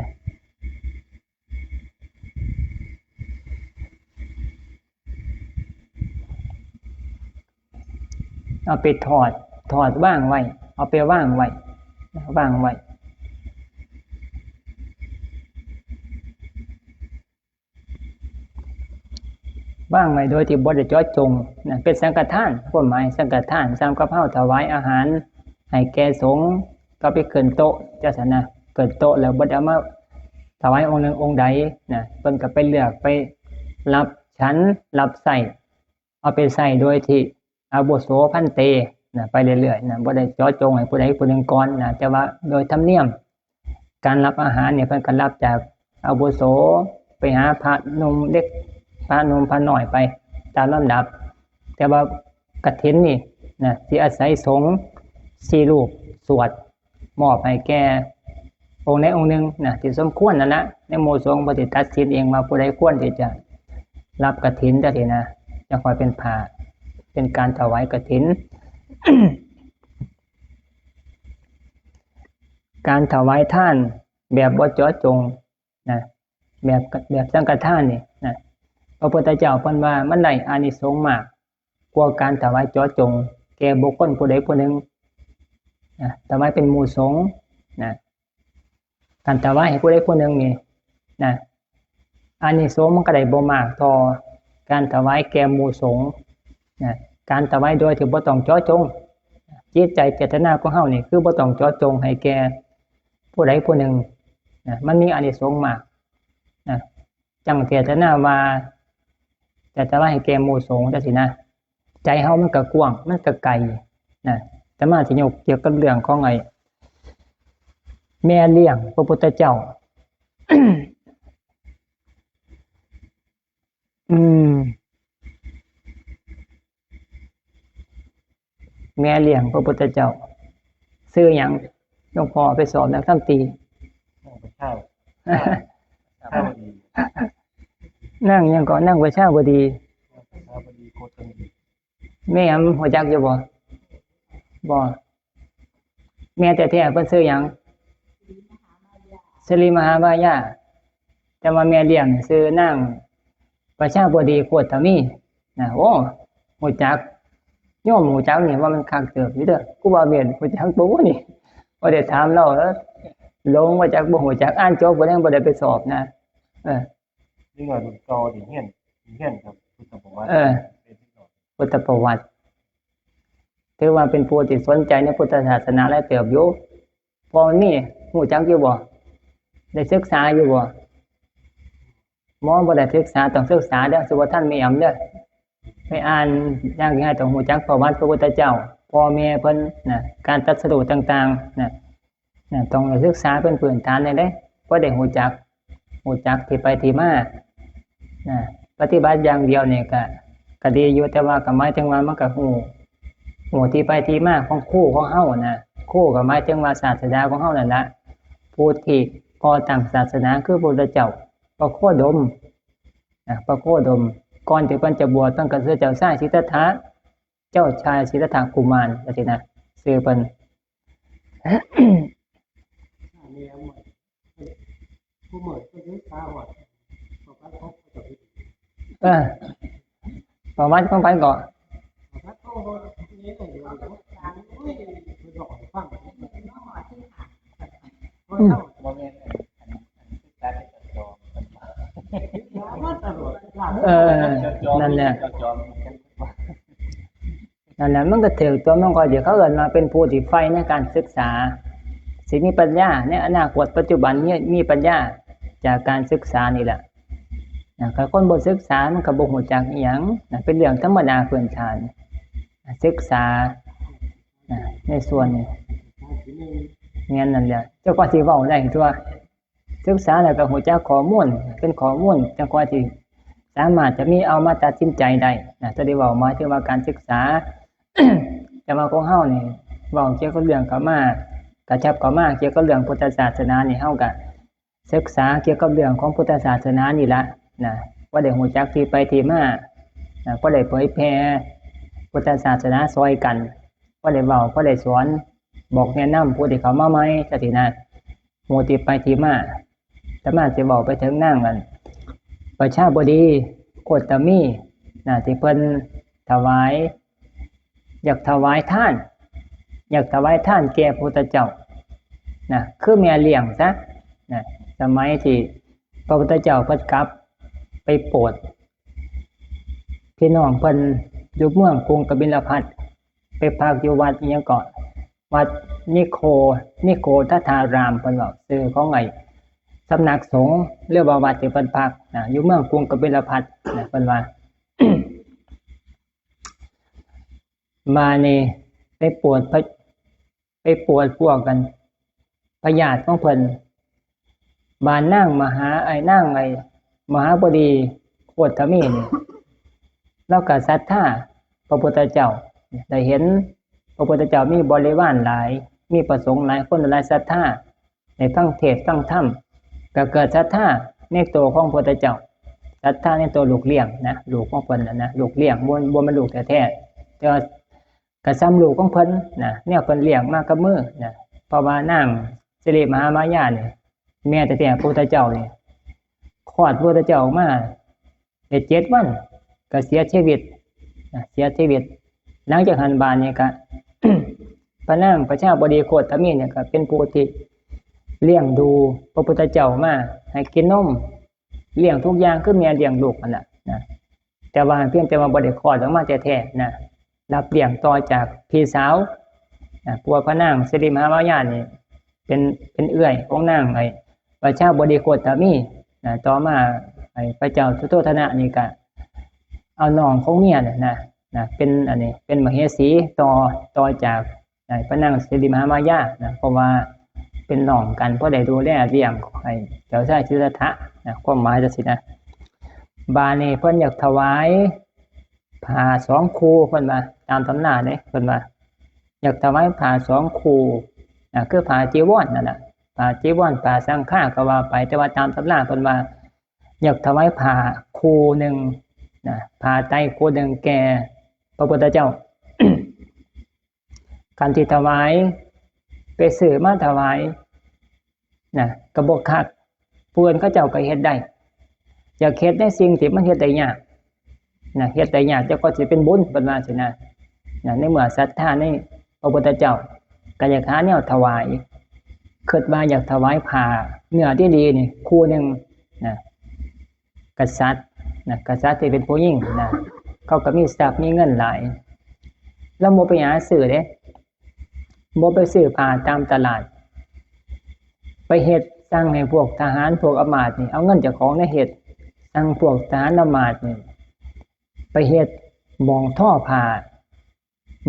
ເອົາໄປທອດ ທອດວາງໄວ້ ເອົາໄປວາງໄວ້ ວາງໄວ້ ວາງໄວ້ໂດຍທີ່ບໍ່ໄດ້ເຈາະຈົງນະ ເປັນສັງຄະທານ ຄວາມໝາຍສັງຄະທານ ສ່ຳກັບເຮົາຖວາຍອາຫານໃຫ້ແກ່ສົງ ກໍໄປຂຶ້ນໂຕະຈັ່ງຊັ້ນນະ ຂຶ້ນໂຕະແລ້ວບໍ່ໄດ້ເອົາມາຖວາຍອົງໜຶ່ງອົງໃດນະ ເພິ່ນກໍໄປເລືອກໄປຮັບ ສັນ ຮັບໃຊ້ ເອົາໄປໃຊ້ໂດຍທີ່ອາວຸໂສພັນເຕນະ ໄປເລື້ອຍໆນະ ບໍ່ໄດ້ເຈາະຈົງໃຫ້ຜູ້ໃດຜູ້ໜຶ່ງກ່ອນນະ ແຕ່ວ່າໂດຍທຳນຽມການຮັບອາຫານນີ້ ເພິ່ນກໍຮັບຈາກອາວຸໂສ ໄປຫາພະໜຸ່ມເລັກ ພະໜຸ່ມພະນ້ອຍໄປຕາມລຳດັບ. ແຕ່ວ່າກະຖິນນີ້ນະ ຊິອາໄສສົງສີ່ຮູບສວດ ມອບໃຫ້ແກ່ອົງໃດອົງໜຶ່ງນະ ທີ່ສົມຄວນນັ້ນນະ ໃນໝູ່ສົງເພິ່ນຊິຕັດສິນເອງວ່າຜູ້ໃດຄວນທີ່ຈະຮັບກະຖິນຈັ່ງຊີ້ນະ ຈັ່ງຄ່ອຍເປັນພະ ເປັນການຖວາຍກະຖິນ. ການຖວາຍທານແບບບໍ່ເຈາະຈົງນະ ແບບ ແບບສັງຄະທານນີ້ນະ ພະພຸດທະເຈົ້າເພິ່ນວ່າມັນໄດ້ອານິສົງມາກ ກວ່າການຖວາຍເຈາະຈົງແກ່ບຸກຄົນຜູ້ໃດຜູ້ໜຶ່ງນະ ຖວາຍເປັນໝູ່ສົງນະ ການຖວາຍໃຫ້ຜູ້ໃດຜູ້ໜຶ່ງນີ້ນະ ອານິສົງມັນກໍໄດ້ບໍ່ມາກເທົ່າການຖວາຍແກ່ໝູ່ສົງນະ ການຖວາຍໂດຍທີ່ບໍ່ຕ້ອງເຈາະຈົງ ຈິດໃຈເຈດຕະນາຂອງເຮົານີ້ຄືບໍ່ຕ້ອງເຈາະຈົງໃຫ້ແກ່ຜູ້ໃດຜູ້ໜຶ່ງນະ ມັນມີອານິສົງມາກນະ. ຈັ່ງເຈດຕະນາວ່າ ຈະຖວາຍໃຫ້ແກ່ໝູ່ສົງຈັ່ງຊີ້ນະ ໃຈເຮົາມັນກະກວ້າງ ມັນກະໄກນະ. ອາດຕະມາຊິຍົກກ່ຽວກັບເລື່ອງຂອງໄອ້ແມ່ລ້ຽງພະພຸດທະເຈົ້າ ອືມ ແມ່ລ້ຽງພະພຸດທະເຈົ້າ ຊື່ຫຍັງ? ຫຼວງພໍ່ໄປສອບນາງຄຳຕີ ນາງປະຊາ ປະຊາວະດີ ນາງຫຍັງເກາະ? ນາງປະຊາວະດີ ປະຊາວະດີໂຄດທະວີ ແມ່ອຳຮູ້ຈັກຢູ່ບໍ່? ບໍ່. ແມ່ແທ້ໆເພິ່ນຊື່ຫຍັງ? ສິລິມະຫາມາຍາ ແຕ່ວ່າແມ່ລ້ຽງຊື່ນາງປະຊາວະດີໂຄດທະວີນະ. ໂອ້ ຮູ້ຈັກ ໂຍມຮູ້ຈັກນີ້ວ່າມັນຄັກເຕີບຢູ່ເດີ. ຄູບາເວດຮູ້ຈັກບໍ່ນີ້? ບໍ່ໄດ້ຖາມລາວ ຫຼົງບໍ່ຈັກ ບໍ່ຮູ້ຈັກ ອ່ານຈົບບໍ່ ຍັງບໍ່ໄດ້ໄປສອບນະ. ເອີ ເດັກນ້ອຍລຸ້ນເກົ່ານີ້ຮຽນ ຮຽນກັບພຸດທະປະຫວັດ ເອີ ພຸດທະປະຫວັດ ຖືວ່າເປັນຜູ້ທີ່ສົນໃຈໃນພຸດທະສາສະໜາຫຼາຍເຕີບຢູ່. ພໍ່ມັນມີ ຮູ້ຈັກຢູ່ບໍ່? ໄດ້ສຶກສາຢູ່ບໍ່? ໝໍບໍ່ໄດ້ສຶກສາ ຕ້ອງສຶກສາເດີ ຊິບໍ່ທັນແມ່ອຳເດີ. ໄປອ່ານຢ່າງໃດຕ້ອງຮູ້ຈັກປະຫວັດພະພຸດທະເຈົ້າ ພໍ່ແມ່ເພິ່ນນະ ການຕັດສະຮູ້ຕ່າງໆນະ ນະ ຕ້ອງໄດ້ສຶກສາເປັນພື້ນຖານແດ່ເດ້ ພໍໄດ້ຮູ້ຈັກ ຮູ້ຈັກທີ່ໄປທີ່ມາ ນະ ປະຕິບັດຢ່າງດຽວນີ້ກະ ກະດີຢູ່ ແຕ່ວ່າກະໝາຍເຖິງວ່າມັນກະຮູ້ ຮູ້ທີ່ໄປທີ່ມາຂອງຄູຂອງເຮົານະ ຄູກະໝາຍເຖິງວ່າສາສະດາຂອງເຮົານັ້ນລະ ຜູ້ທີ່ກໍ່ຕັ້ງສາສະໜາຄືພະພຸດທະເຈົ້າ ພະໂຄດົມ ນະ ພະໂຄດົມ ກ່ອນທີ່ເພິ່ນຈະບວດ ເພິ່ນກະຊື່ເຈົ້າຊາຍສິດທັດຖະ ເຈົ້າຊາຍສິດທັດຖະກຸມານ ວ່າຊີ້ນະ ຊື່ເພິ່ນ. ເອີ ປະຫວັດຂອງໃຜເກາະ? ອືມ ເອີ ນັ້ນແຫຼະ ນັ້ນແຫຼະ ມັນກໍຖືກຕົວະ ມັນກໍທີ່ເຂົາເອີ້ນວ່າເປັນຜູ້ທີ່ໃຝ່ໃນການສຶກສາ ຊິມີປັນຍາໃນອະນາຄົດ ປັດຈຸບັນມີ ມີປັນຍາຈາກການສຶກສານີ້ແຫຼະນະ. ຄັນຄົນບໍ່ສຶກສາ ມັນກໍບໍ່ຮູ້ຈັກອີ່ຫຍັງນະ ເປັນເລື່ອງທຳມະດາພື້ນຖານ ສຶກສານະ ໃນສ່ວນນີ້ ແມ່ນນັ້ນແຫຼະ ເຈົ້າກໍຊິເວົ້າໄດ້ຕົວະ. ສຶກສາແລ້ວກໍຮູ້ຈັກຂໍ້ມູນ ເປັນຂໍ້ມູນ ຈັ່ງກວ່າທີ່ສາມາດຈະມີເອົາມາຕັດສິນໃຈໄດ້ນະ. ຕົວທີ່ເວົ້າໝາຍເຖິງວ່າການສຶກສາ ແຕ່ວ່າຂອງເຮົານີ້ເວົ້າກ່ຽວກັບເລື່ອງເຂົ້າມາ ກະຈັບເຂົ້າມາກ່ຽວກັບເລື່ອງພຸດທະສາສະໜານີ້ ເຮົາກະສຶກສາກ່ຽວກັບເລື່ອງຂອງພຸດທະສາສະໜານີ້ລະນະ ພໍໄດ້ຮູ້ຈັກທີ່ໄປທີ່ມານະ ພໍໄດ້ເຜີຍແຜ່ພຸດທະສາສະໜາຊ່ອຍກັນ ພໍໄດ້ເວົ້າ ພໍໄດ້ສອນ ບອກແນະນຳຜູ້ທີ່ເຂົ້າມາໃໝ່ ຈັ່ງຊີ້ນະ. ຮູ້ທີ່ໄປທີ່ມາ ອາດຕະມາຈະເວົ້າໄປເຖິງນາງ ອັນ ປະຊາບໍດີໂຄດຕະມີນະ ທີ່ເພິ່ນຖວາຍ ຢາກຖວາຍທານ ຢາກຖວາຍທານແກ່ພະພຸດທະເຈົ້ານະ ຄືແມ່ລ້ຽງຊະນະ. ສະໄໝທີ່ພະພຸດທະເຈົ້າເພິ່ນກັບໄປໂປດພີ່ນ້ອງເພິ່ນຢູ່ເມືອງກຸງກະບິນລະພັດ ໄປພັກຢູ່ວັດອີ່ຫຍັງເກາະ ວັດນິໂຄ ນິໂຄທັດທາລາມ ເພິ່ນເວົ້າຊື່ຂອງໄອ້ສຳນັກສົງ ຫຼືວ່າວັດທີ່ເພິ່ນພັກນະ ຢູ່ເມືອງກຸງກະບິນລະພັດນະ ເພິ່ນວ່າ ບາດນີ້ໄປປວດພະ ໄປປວດພວກກັນ ພະຍາດຂອງເພິ່ນ ບາດນາງມະຫາ ໄອ້ນາງ ໄອ້ມະຫາບໍດີໂຄດຕະມີນີ້ ລາວກໍສັດທາພະພຸດທະເຈົ້າ ໄດ້ເຫັນພະພຸດທະເຈົ້າມີບໍລິວານຫຼາຍ ມີພະສົງຫຼາຍ ຄົນຫຼາຍສັດທາໄດ້ຟັງເທດຟັງທຳ ກໍເກີດສັດທາໃນໂຕຂອງພະພຸດທະເຈົ້າ ສັດທາໃນໂຕລູກລ້ຽງນະ ລູກຂອງເພິ່ນນະ ລູກລ້ຽງ ບໍ່ ບໍ່ແມ່ນລູກແທ້ໆ ແຕ່ວ່າ ກະສ່ຳລູກຂອງເພິ່ນນະ ແນວເພິ່ນລ້ຽງມາກັບມືນະ ເພາະວ່ານາງສິລິມະຫາມາຍານີ້ ແມ່ແທ້ໆຂອງພະພຸດທະເຈົ້ານີ້ ຄອດພະພຸດທະເຈົ້າອອກມາໄດ້ເຈັດວັນ ກະເສຍຊີວິດນະ ເສຍຊີວິດ. ຫຼັງຈາກຫັ້ນບາດນີ້ກະ ພະນາງປະຊາບໍດີໂຄດຕະມີນີ້ກະເປັນຜູ້ທີ່ລ້ຽງດູພະພຸດທະເຈົ້າມາ ໃຫ້ກິນນົມ ລ້ຽງທຸກຢ່າງຄືແມ່ລ້ຽງລູກຫັ້ນລະນະ ແຕ່ວ່າພຽງແຕ່ວ່າບໍ່ໄດ້ຄອດອອກມາແທ້ໆນະ ຮັບລ້ຽງຕໍ່ຈາກພີ່ສາວນະ ເພາະວ່າພະນາງສິລິມະຫາມາຍານີ້ເປັນ ເປັນເອື້ອຍຂອງນາງໄອ້ປະຊາບໍດີໂຄດຕະມີນະ. ຕໍ່ມາໄອ້ພະເຈົ້າສຸໂທທະນະນີ້ກະເອົານ້ອງຂອງເມຍນັ້ນນະ ນະ ເປັນອັນນີ້ ເປັນມະເຫສີຕໍ່ ຕໍ່ຈາກ ໃຫ້ພະນາງສິລິມະຫາມາຍານະ ເພາະວ່າເປັນນ້ອງກັນ ພໍໄດ້ດູແລລ້ຽງໃຫ້ເຈົ້າຊາຍສິດທັດຖະນະ ຄວາມໝາຍຈັ່ງຊີ້ນະ. ບາດນີ້ເພິ່ນຢາກຖວາຍຜ້າສອງຄູ່ ເພິ່ນວ່າ ຕາມຕຳນາເດ້ ເພິ່ນວ່າຢາກຖວາຍຜ້າສອງຄູ່ນະ ຄືຜ້າຈີວອນນັ້ນນະ ຜ້າຈີວອນ ຜ້າສັງຄາກໍວ່າໄປ ແຕ່ວ່າຕາມຕຳນາເພິ່ນວ່າຢາກຖວາຍຜ້າຄູ່ໜຶ່ງນະ ຜ້າໄຕຄູ່ໜຶ່ງແກ່ພະພຸດທະເຈົ້າ. ຄັນຊິຖວາຍ ໄປຊື້ມາຖວາຍນະ ກໍບໍ່ຄັກ ຜູ້ອື່ນເຂົາເຈົ້າກໍເຮັດໄດ້ ຢາກເຮັດໃນສິ່ງທີ່ມັນເຮັດໄດ້ຍາກນະ ເຮັດໄດ້ຍາກ ເຈົ້າກໍຊິເປັນບຸນ ເພິ່ນວ່າຊີ້ນະ ນະ ໃນເມື່ອສັດທາໃນພະພຸດທະເຈົ້າ ກໍຢາກຫາແນວຖວາຍ ຄິດວ່າຢາກຖວາຍຜ້າເນື້ອດີໆນີ້ຄູ່ໜຶ່ງນະ ກະສັດນະ ກະສັດທີ່ເປັນຜູ້ຍິງນະ ເຂົາກໍມີຊັບມີເງິນຫຼາຍ ລາວບໍ່ໄປຫາຊື້ເດ້ ບໍ່ໄປຊື້ຜ້າຕາມຕະຫຼາດ ໄປເຮັດ ສັ່ງໃຫ້ພວກທະຫານ ພວກອຳມາດນີ້ ເອົາເງິນເຈົ້າຂອງນະເຮັດ ສັ່ງພວກທະຫານອຳມາດນີ້ ໄປເຮັດໝ້ອງທໍຜ້າ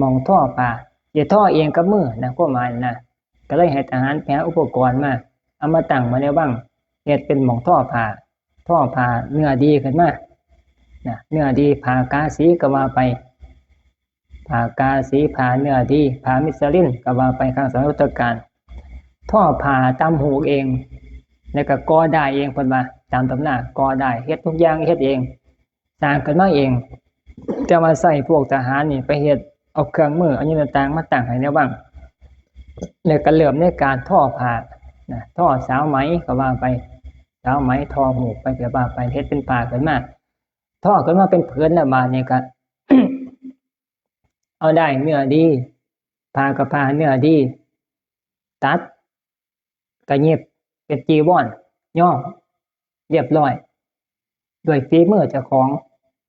ໝ້ອງທໍຜ້າ ຈະທໍເອງກັບມືນະ ຄວາມໝາຍນະ ກໍເລີຍໃຫ້ທະຫານໄປຫາອຸປະກອນມາ ເອົາມາຕັ້ງໄວ້ໃນວັງ ເຮັດເປັນໝ້ອງທໍຜ້າ ທໍ້ຜ້າເນື້ອດີຂຶ້ນມານະ ເນື້ອດີ ຜ້າກາສີກໍວ່າໄປ ຜ້າກາສີ ຜ້າເນື້ອດີ ຜ້າມິດສະລິນກໍວ່າໄປ ຄັ້ງສະໄໝພຸດທະການ ທໍ້ຜ້າຕ່າງຫູກເອງ ແລ້ວກໍກໍ່ດ້າຍເອງ ເພິ່ນວ່າຕາມຕຳນາ ກໍ່ດ້າຍ ເຮັດທຸກຢ່າງເຮັດເອງ ສ້າງຂຶ້ນມາເອງ ແຕ່ວ່າໃຊ້ພວກທະຫານນີ້ໄປເຮັດເອົາເຄື່ອງມື ເອົາຫຍັງຕ່າງໆມາຕັ້ງໃຫ້ໃນວັງ ແລ້ວກໍເລີ່ມໃນການທໍ້ຜ້ານະ ທໍ້ສາວໄໝກໍວ່າໄປ ສາວໄໝ ທໍ້ຫູກໄປ ກໍວ່າໄປ ເຮັດເປັນຜ້າຂຶ້ນມາ ທໍ້ຂຶ້ນມາເປັນຜືນແລ້ວ ບາດນີ້ກໍ ເອົາດ້າຍເນື້ອດີ ຜ້າກໍຜ້າເນື້ອດີ ຕັດ ກະຫຍິບເປັນຈີວອນ ຍ້ອມ ຮຽບຮ້ອຍ ດ້ວຍຝີມືເຈົ້າຂອງ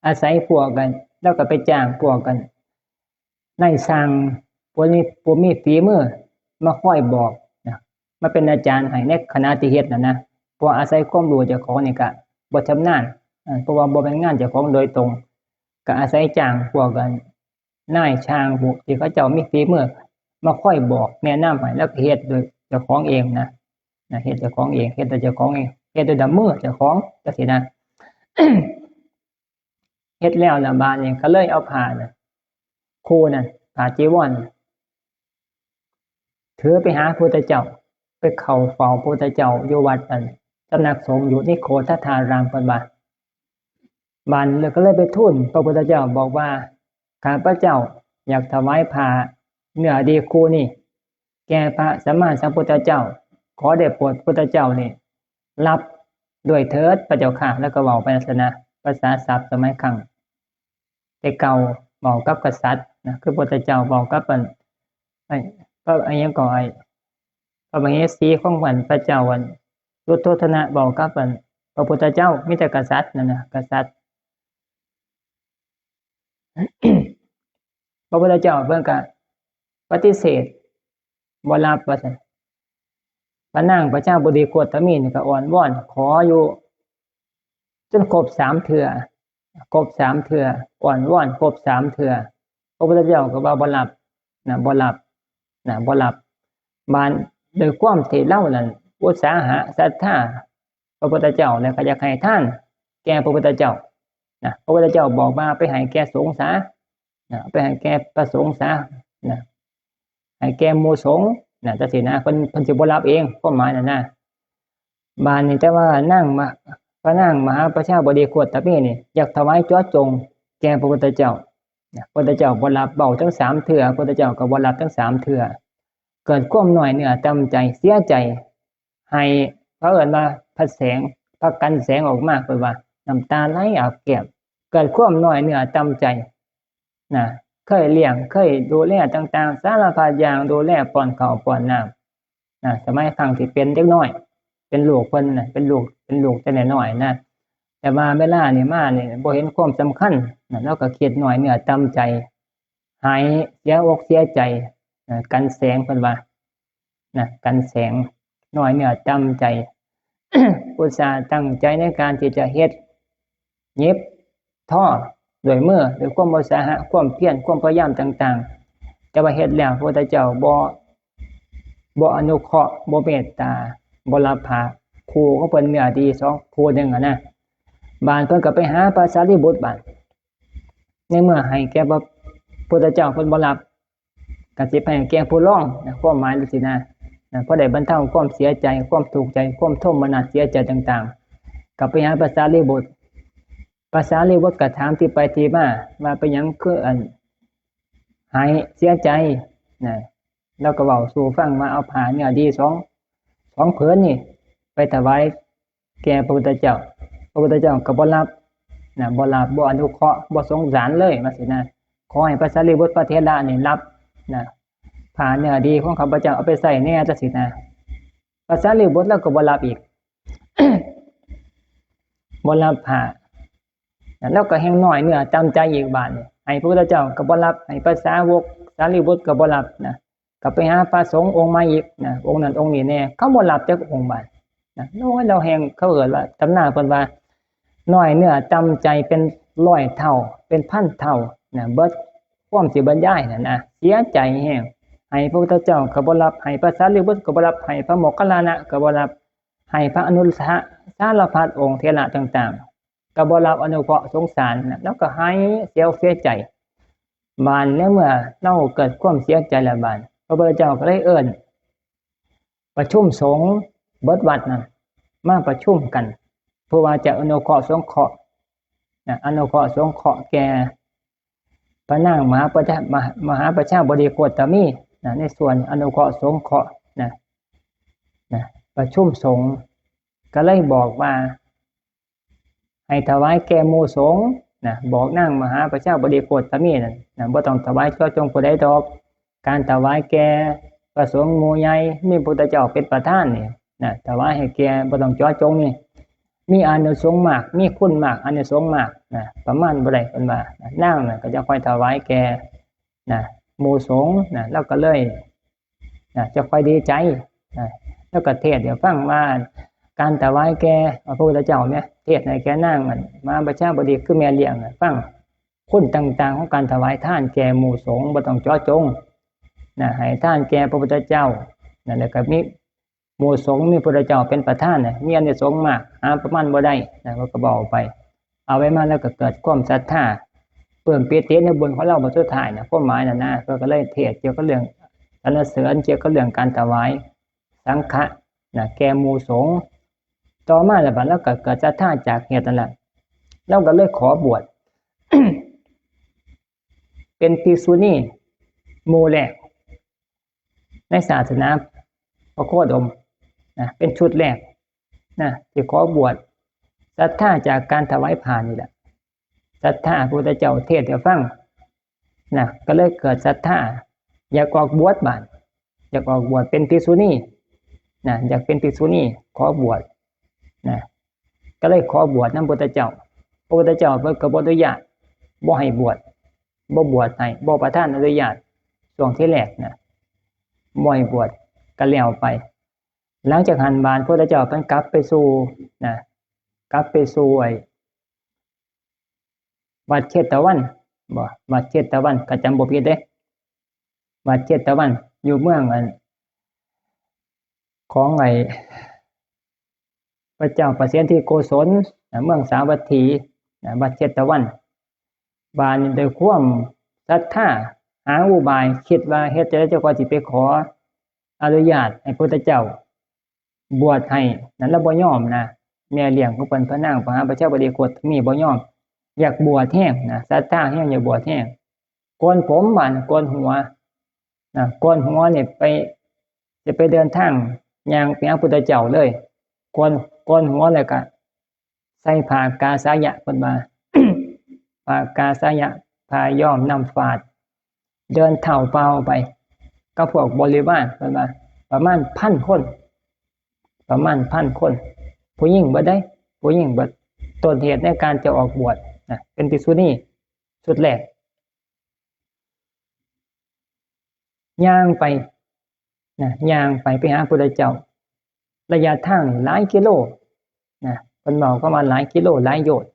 ອາໄສພວກກັນ ແລ້ວກໍໄປຈ້າງພວກກັນ ນາຍຊ່າງຜູ້ມີ ຜູ້ມີຝີມືມາຄອຍບອກນະ ມາເປັນອາຈານໃຫ້ໃນຂະນະທີ່ເຮັດນັ້ນນະ ເພາະອາໄສຄວາມຮູ້ເຈົ້າຂອງນີ້ກະບໍ່ຊຳນານ ເພາະວ່າບໍ່ແມ່ນງານເຈົ້າຂອງໂດຍຕົງ ກະອາໄສຈ້າງພວກກັນ ນາຍຊ່າງຜູ້ທີ່ເຂົາເຈົ້າມີຝີມືມາຄອຍບອກແນະນຳໃຫ້ ແລ້ວກໍເຮັດໂດຍເຈົ້າຂອງເອງນະ ນະ ເຮັດເຈົ້າຂອງເອງ ເຮັດໂດຍເຈົ້າຂອງເອງ ເຮັດໂດຍດ້າມມືເຈົ້າຂອງ ຈັ່ງຊີ້ນະ ເຮັດແລ້ວລະບາດນີ້ກໍເລີຍເອົາຜ້ານະ ຄູ່ນັ້ນ ຜ້າຈີວອນ ຖືໄປຫາພະພຸດທະເຈົ້າ ໄປເຂົ້າເຝົ້າພະພຸດທະເຈົ້າຢູ່ວັດອັນ ສຳນັກສົງຢູ່ນິໂຄທະທາຣາມ ເພິ່ນວ່າ ບາດນີ້ກໍເລີຍໄປທູນພະພຸດທະເຈົ້າ ບອກວ່າ ຂ້າພະເຈົ້າຢາກຖວາຍຜ້າເນື້ອດີຄູ່ນີ້ ແກ່ພະສຳມາສຳພຸດທະເຈົ້າ ຂໍໄດ້ໂປດພະພຸດທະເຈົ້ານີ້ ຮັບດ້ວຍເຖີດພະເຈົ້າຂ້າ ແລ້ວກໍເວົ້າໄປລັກສະນະພາສາສັບສະໄໝຄັ້ງແຕ່ເກົ່າ ເວົ້າກັບກະສັດນະ ຄືພະພຸດທະເຈົ້າເວົ້າກັບອັນ ໄອ້ ກໍອີ່ຫຍັງກໍໄອ້ ພະມະເຫສີຂອງອັນພະເຈົ້າອັນ ດຸດໂທດທະນະ ເວົ້າກັບອັນພະພຸດທະເຈົ້າ ມີແຕ່ກະສັດນັ້ນນະ ກະສັດ ພະພຸດທະເຈົ້າເພິ່ນກະປະຕິເສດ ບໍ່ຮັບວ່າຊັ້ນ. ພະນາງປະຊາບໍດີໂຄດຕະມີນີ້ກໍອ້ອນວອນຂໍຢູ່ຈົນຄົບສາມເທື່ອ ຄົບສາມເທື່ອ ອ້ອນວອນຄົບສາມເທື່ອ ພະພຸດທະເຈົ້າກໍວ່າບໍ່ຮັບນະ ບໍ່ຮັບນະ ບໍ່ຮັບ. ບາດດ້ວຍຄວາມທີ່ລາວນັ້ນອຸດສາຫະສັດທາ ພະພຸດທະເຈົ້າ ແລ້ວກໍຢາກໃຫ້ທານແກ່ພະພຸດທະເຈົ້ານະ ພະພຸດທະເຈົ້າບອກວ່າໄປໃຫ້ແກ່ສົງສານະ ໄປໃຫ້ແກ່ພະສົງສານະ ໃຫ້ແກ່ໝູ່ສົງນະ ຈັ່ງຊີ້ນະ ເພິ່ນ ເພິ່ນຊິບໍ່ຮັບເອງ ຄວາມໝາຍນັ້ນນະ. ບາດນີ້ແຕ່ວ່ານາງມະ ພະນາງມະຫາປະຊາບໍດີໂຄດຕະມີນີ້ ຢາກຖວາຍເຈາະຈົງແກ່ພະພຸດທະເຈົ້ານະ ພະພຸດທະເຈົ້າບໍ່ຮັບ ເວົ້າທັງສາມເທື່ອ ພະພຸດທະເຈົ້າກໍບໍ່ຮັບທັງສາມເທື່ອ ເກີດຄວາມນ້ອຍເນື້ອຕ່ຳໃຈ ເສຍໃຈ ໃຫ້ ເຂົາເອີ້ນວ່າພະແສງ ພະກັນແສງອອກມາ ເພິ່ນວ່ານ້ຳຕາໄຫຼອາບແກ້ມ ເກີດຄວາມນ້ອຍເນື້ອຕ່ຳໃຈນະ ເຄີຍລ້ຽງ ເຄີຍດູແລຕ່າງໆ ສາລະພັດຢ່າງ ດູແລ ປ້ອນເຂົ້າປ້ອນນ້ຳນະ ສະໄໝຄັ້ງທີ່ເປັນເດັກນ້ອຍ ເປັນລູກເພິ່ນນະ ເປັນລູກ ເປັນລູກແຕ່ນ້ອຍໆນະ ແຕ່ວ່າເວລານີ້ມານີ້ບໍ່ເຫັນຄວາມສຳຄັນນະ ລາວກໍຄິດນ້ອຍເນື້ອຕ່ຳໃຈ ຫາຍເສຍອົກເສຍໃຈນະ ກັນແສງ ເພິ່ນວ່າ ນະ ກັນແສງ ນ້ອຍເນື້ອຕ່ຳໃຈ ອຸດສາຕັ້ງໃຈໃນການທີ່ຈະເຮັດ ຫຍິບ ທໍ້ ດ້ວຍມື ດ້ວຍຄວາມອຸດສາຫະ ຄວາມພຽນ ຄວາມພະຍາຍາມຕ່າງໆ ແຕ່ວ່າເຮັດແລ້ວ ພະພຸດທະເຈົ້າບໍ່ ບໍ່ອະນຸເຄາະ ບໍ່ເມດຕາ ບໍ່ຮັບພະຄູ່ຂອງເພິ່ນເນື້ອດີສອງຄູ່ໜຶ່ງຫັ້ນນະ. ບາດເພິ່ນກໍໄປຫາພະສາລີບຸດ ບາດ ໃນເມື່ອໃຫ້ແກ່ພະພຸດທະເຈົ້າເພິ່ນບໍ່ຮັບ ກໍຊິໄປໃຫ້ແກ່ຜູ້ລອງນະ ຄວາມໝາຍຈັ່ງຊີ້ນະ ນະ ພໍໄດ້ບັນເທົາຄວາມເສຍໃຈ ຄວາມທຸກໃຈ ຄວາມໂທມະນັດເສຍໃຈຕ່າງໆ ກໍໄປຫາພະສາລີບຸດ ພະສາລີບຸດກໍຖາມທີ່ໄປທີ່ມາວ່າເປັນຫຍັງຄືອັນ ຫາຍເສຍໃຈນະ ລາວກໍເວົ້າສູ່ຟັງວ່າເອົາຜ້າເນື້ອດີສອງ ສອງຜືນນີ້ໄປຖວາຍ ແກ່ພະພຸດທະເຈົ້າ ພະພຸດທະເຈົ້າກໍບໍ່ຮັບນະ ບໍ່ຮັບ ບໍ່ອະນຸເຄາະ ບໍ່ສົງສານເລີຍ ວ່າຊີ້ນະ ຂໍໃຫ້ພະສາລີບຸດພະເຖລະນີ້ຮັບນະ ຜ້າເນື້ອດີຂອງຂ້າພະເຈົ້າເອົາໄປໃຊ້ແດ່ ຈັ່ງຊີ້ນະ ພະສາລີບຸດລາວກໍບໍ່ຮັບອີກ ບໍ່ຮັບຜ້າ ລາວກໍແຮ່ງນ້ອຍເນື້ອຕ່ຳໃຈອີກ ບາດນີ້ໃຫ້ພະພຸດທະເຈົ້າກໍບໍ່ຮັບ ໃຫ້ພະສາວົກສາລີບຸດກໍບໍ່ຮັບນະ ກໍໄປຫາພະສົງອົງໃໝ່ອີກນະ ອົງນັ້ນອົງນີ້ແດ່ ເຂົາບໍ່ຮັບຈັກອົງບາດນະ ໂອ້ຍ ລາວແຮ່ງ ເຂົາເອີ້ນວ່າ ຕຳນາເພິ່ນວ່າ ນ້ອຍເນື້ອຕ່ຳໃຈເປັນຮ້ອຍເທົ່າ ເປັນພັນເທົ່ານະ ເບິດຄວາມຊິບັນຍາຍນັ້ນນະ ເສຍໃຈແຮງ ໃຫ້ພະພຸດທະເຈົ້າກໍບໍ່ຮັບ ໃຫ້ພະສາລີບຸດກໍບໍ່ຮັບ ໃຫ້ພະໂມກຄັນລານະກໍບໍ່ຮັບ ໃຫ້ພະອະນຸສາລະພັດອົງເຖລະຕ່າງໆ ກໍບໍ່ຮັບອະນຸເຄາະສົງສານນະ ລາວກໍໄຫ້ເສຍອົກເສຍໃຈ. ບາດໃນເມື່ອລາວເກີດຄວາມເສຍໃຈແລ້ວ ບາດພະພຸດທະເຈົ້າກໍເລີຍເອີ້ນປະຊຸມສົງເບິດວັດນັ້ນມາປະຊຸມກັນ ເພື່ອວ່າຈະອະນຸເຄາະສົງເຄາະນະ ອະນຸເຄາະສົງເຄາະແກ່ພະນາງມະຫາປະຊາ ມະຫາ ມະຫາປະຊາບໍດີໂຄດຕະມີນະ ໃນສ່ວນອະນຸເຄາະສົງເຄາະນະ ນະ ປະຊຸມສົງກໍເລີຍບອກວ່າ ໃຫ້ຖວາຍແກ່ໝູ່ສົງນະ ບອກນາງມະຫາປະຊາບໍດີໂຄດຕະມີນັ້ນນະ ບໍ່ຕ້ອງຖວາຍເຈາະຈົງຜູ້ໃດດອກ. ການຖວາຍແກ່ພະສົງໝູ່ໃຫຍ່ ມີພະພຸດທະເຈົ້າເປັນປະທານນີ້ນະ ຖວາຍໃຫ້ແກ່ ບໍ່ຕ້ອງເຈາະຈົງນີ້ ມີອານິສົງມາກ ມີຄຸນມາກ ອານິສົງມາກນະ ປະມານບໍ່ໄດ້ ເພິ່ນວ່ານະ. ນາງນັ້ນກໍຈະຄ່ອຍຖວາຍແກ່ນະ ໝູ່ສົງນະ ລາວກໍເລີຍ ນະ ຈະຄ່ອຍດີໃຈນະ ແລ້ວກໍເທດໃຫ້ຟັງວ່າ ການຖວາຍແກ່ພະພຸດທະເຈົ້າແມະ ເທດໃຫ້ແກ່ນາງອັນມະຫາປະຊາບໍດີ ຄືແມ່ລ້ຽງນະ ຟັງຄຸນຕ່າງໆຂອງການຖວາຍທານແກ່ໝູ່ສົງ ບໍ່ຕ້ອງເຈາະຈົງນະ ໃຫ້ທານແກ່ພະພຸດທະເຈົ້ານະ ແລ້ວກໍມີໝູ່ສົງ ມີພະພຸດທະເຈົ້າເປັນປະທານນະ ມີອານິສົງມາກ ຫາປະມານບໍ່ໄດ້ນະ ເພິ່ນກໍເວົ້າໄປ. ເອົາໄວ້ມາແລ້ວກໍເກີດຄວາມສັດທາ ເພີ່ມປີຕິໃນບຸນຂອງລາວ. ບັດສຸດທ້າຍນະ ຄວາມໝາຍນັ້ນນະ ເພິ່ນກໍເລີຍເທດກ່ຽວກັບເລື່ອງສັນລະເສີນ ກ່ຽວກັບເລື່ອງການຖວາຍສັງຄະນະ ແກ່ໝູ່ສົງ. ຕໍ່ມາລະບາດລາວກໍເກີດສັດທາຈາກເຫດນັ້ນລະ ລາວກໍເລີຍຂໍບວດ ເປັນພິກຂຸນີໝູ່ແລກໃນສາສະໜາພະໂຄດົມນະ ເປັນຊຸດແລກນະ ທີ່ຂໍບວດ ສັດທາຈາກການຖວາຍຜ້ານີ້ແຫຼະ ສັດທາ ພະພຸດທະເຈົ້າເທດໃຫ້ຟັງນະ ກໍເລີຍເກີດສັດທາ ຢາກອອກບວດບາດ ຢາກອອກບວດເປັນພິກຂຸນີນະ ຢາກເປັນພິກຂຸນີ ຂໍບວດນະ ກໍເລີຍຂໍບວດນຳພະພຸດທະເຈົ້າ. ພະພຸດທະເຈົ້າເພິ່ນກໍບໍ່ອະນຸຍາດ ບໍ່ໃຫ້ບວດ ບໍ່ບວດໃຫ້ ບໍ່ປະທານອະນຸຍາດຊ່ວງທີແລກນະ ບໍ່ໃຫ້ບວດ ກໍແລ້ວໄປ. ຫຼັງຈາກຫັ້ນບາດ ພະພຸດທະເຈົ້າເພິ່ນກັບໄປສູ່ນະ ກັບໄປສູ່ໄອ້ ວັດເຊຕະວັນບໍ ວັດເຊຕະວັນ ກໍຈຳບໍ່ຜິດເດ້ ວັດເຊຕະວັນ ຢູ່ເມືອງອັນ ຂອງໄອ້ພະເຈົ້າປະເສນທິໂກສົນນະ ເມືອງສາວັດຖີນະ ວັດເຊຕະວັນ. ບາດນີ້ດ້ວຍຄວາມສັດທາ ຫາອຸບາຍ ຄິດວ່າເຮັດຈັ່ງໃດເຈົ້າກໍຊິໄປຂໍອະນຸຍາດໃຫ້ພະພຸດທະເຈົ້າ ບວດໃຫ້ນັ້ນ ລາວບໍ່ຍອມນະ. ແມ່ລ້ຽງຂອງເພິ່ນ ພະນາງມະຫາປະຊາບໍດີໂຄດມີ ບໍ່ຍອມ ຢາກບວດແຮງນະ ສັດທາແຮງ ຢາກບວດແຮງ. ໂກນຜົມບາດ ໂກນຫົວນະ ໂກນຫົວນີ້ໄປ ຈະໄປເດີນທາງຍ່າງໄປຫາພຸດທະເຈົ້າເລີຍ ໂກນ ໂກນຫົວແລ້ວກະ ໃສ່ຜ້າກາສາຍະ ເພິ່ນວ່າ ຜ້າກາສາຍະ ຜ້າຍ້ອມນ້ຳຝາດ ເດີນເທົ້າເປົ່າໄປກັບພວກບໍລິວານ ເພິ່ນວ່າ ປະມານພັນຄົນ ປະມານພັນຄົນ ຜູ້ຍິງເບິດເດ້ ຜູ້ຍິງເບິດ. ຕົ້ນເຫດໃນການຈະອອກບວດນະ ເປັນພິກຂຸນີຊຸດແລກ ຍ່າງໄປນະ ຍ່າງໄປ ໄປຫາພຸດທະເຈົ້າ ໄລຍະທາງຫຼາຍກິໂລນະ ເພິ່ນເວົ້າຄຳວ່າຫຼາຍກິໂລ ຫຼາຍໂຍດ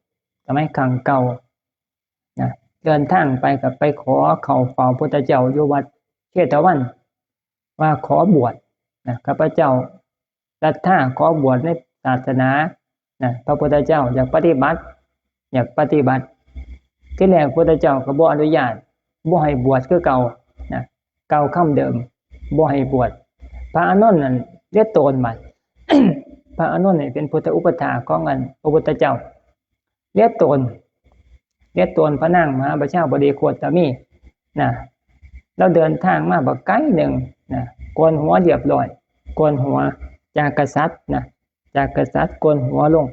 ສະໄໝຄັ້ງເກົ່ານະ. ເດີນທາງໄປກໍໄປຂໍເຂົ້າເຝົ້າພຸດທະເຈົ້າຢູ່ວັດເຊຕະວັນ ວ່າຂໍບວດນະ ຂ້າພະເຈົ້າ ສັດທາຂໍບວດໃນສາສະໜານະ ພະພຸດທະເຈົ້າ ຢາກປະຕິບັດ ຢາກປະຕິບັດ. ທີແລກພຸດທະເຈົ້າກໍບໍ່ອະນຸຍາດ ບໍ່ໃຫ້ບວດຄືເກົ່ານະ ກ່າວຄຳເດີມ ບໍ່ໃຫ້ບວດ. ພະອານົນນັ້ນເລຍໂຕນບາດ ພະອານົນນີ້ເປັນພຸດທະອຸປະຖາກຂອງອັນ ພະພຸດທະເຈົ້າ ເລຍໂຕນ ເລຍໂຕນພະນາງມະຫາປະຊາບໍດີໂຄດຕະມີນະ ລາວເດີນທາງມາບັກໄກໜຶ່ງນະ ໂກນຫົວລຽບຮ້ອຍ ໂກນຫົວ ຈາກກະສັດນະ ຈາກກະສັດໂກນຫົວລົງ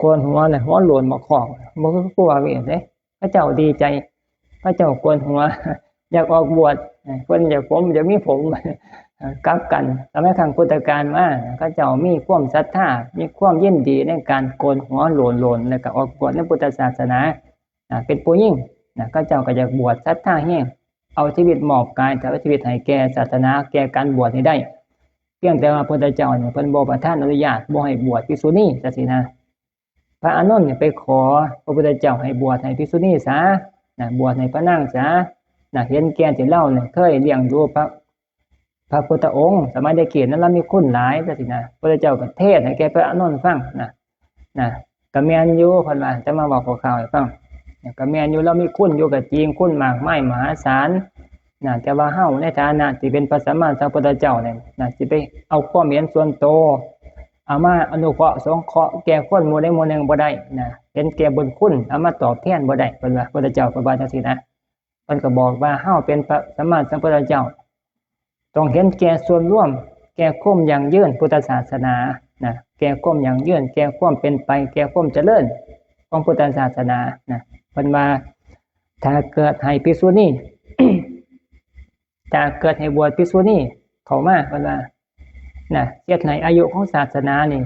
ໂກນຫົວແລ້ວຫົວໂລ້ນໝາກຂອກ ບໍ່ຄືຜູ້ວ່າເວດເດ້. ເຂົາເຈົ້າດີໃຈ ເຂົາເຈົ້າໂກນຫົວ ຢາກອອກບວດ ເພິ່ນຢາກຜົມ ຢາກມີຜົມ ກັບກັນ. ສະໄໝຄັ້ງພຸດທະການມາ ເຂົາເຈົ້າມີຄວາມສັດທາ ມີຄວາມຍິນດີໃນການໂກນຫົວໂລ້ນໆ ແລ້ວກໍອອກບວດໃນພຸດທະສາສະໜາ ນະ ເປັນຜູ້ຍິງນະ ເຂົາເຈົ້າກໍຢາກບວດ ສັດທາແຮງ ເອົາຊີວິດມອບກາຍ ຖວາຍຊີວິດໃຫ້ແກ່ສາສະໜາ ແກ່ການບວດນີ້ໄດ້. ພຽງແຕ່ວ່າພະພຸດທະເຈົ້ານີ້ ເພິ່ນບໍ່ປະທານອະນຸຍາດ ບໍ່ໃຫ້ບວດພິກຂຸນີ ຈັ່ງຊີ້ນະ. ພະອານົນນີ້ໄປຂໍພະພຸດທະເຈົ້າໃຫ້ບວດໃຫ້ພິກຂຸນີສານະ ບວດໃຫ້ພະນາງສານະ ເຫັນແກ່ທີ່ລາວນີ້ເຄີຍລ້ຽງດູພະ ພະພຸດທະອົງສະໄໝແຕ່ກີ້ນັ້ນລາວມີຄຸນຫຼາຍຈັ່ງຊີ້ນະ ພະພຸດທະເຈົ້າກໍເທດໃຫ້ແກ່ພະອານົນຟັງນະ ນະ ກໍແມ່ນຢູ່ ເພິ່ນວ່າ ອາດຕະມາເວົ້າຄ່າວໆໃຫ້ຟັງ ກໍແມ່ນຢູ່ລາວມີຄຸນຢູ່ກໍຈິງ ຄຸນມາກມາຍມະຫາສານນະ ແຕ່ວ່າເຮົາໃນຖານະທີ່ເປັນພະສຳມາສຳພຸດທະເຈົ້ານີ້ນະ ຊິໄປເອົາຄວາມເຫັນສ່ວນໂຕ ເອົາມາອະນຸເຄາະສົງເຄາະແກ່ຄົນໝູ່ໃດໝູ່ໜຶ່ງບໍ່ໄດ້ນະ ເຫັນແກ່ບຸນຄຸນເອົາມາຕອບແທນບໍ່ໄດ້ ເພິ່ນວ່າ ພຸດທະເຈົ້າເພິ່ນວ່າຈັ່ງຊີ້ນະ ເພິ່ນກໍບອກວ່າເຮົາເປັນພະສຳມາສຳພຸດທະເຈົ້າ ຕ້ອງເຫັນແກ່ສ່ວນລວມ ແກ່ຄວາມຢັ້ງຢືນພຸດທະສາສະໜານະ ແກ່ຄວາມຢັ້ງຢືນ ແກ່ຄວາມເປັນໄປ ແກ່ຄວາມຈະເລີນຂອງພຸດທະສາສະໜານະ ເພິ່ນວ່າ ຖ້າເກີດໃຫ້ພິກຂຸນີ ຖ້າເກີດໃຫ້ບວດພິກຂຸນີເຂົ້າມາ ເພິ່ນວ່ານະ ເຮັດໃຫ້ອາຍຸຂອງສາສະໜານີ້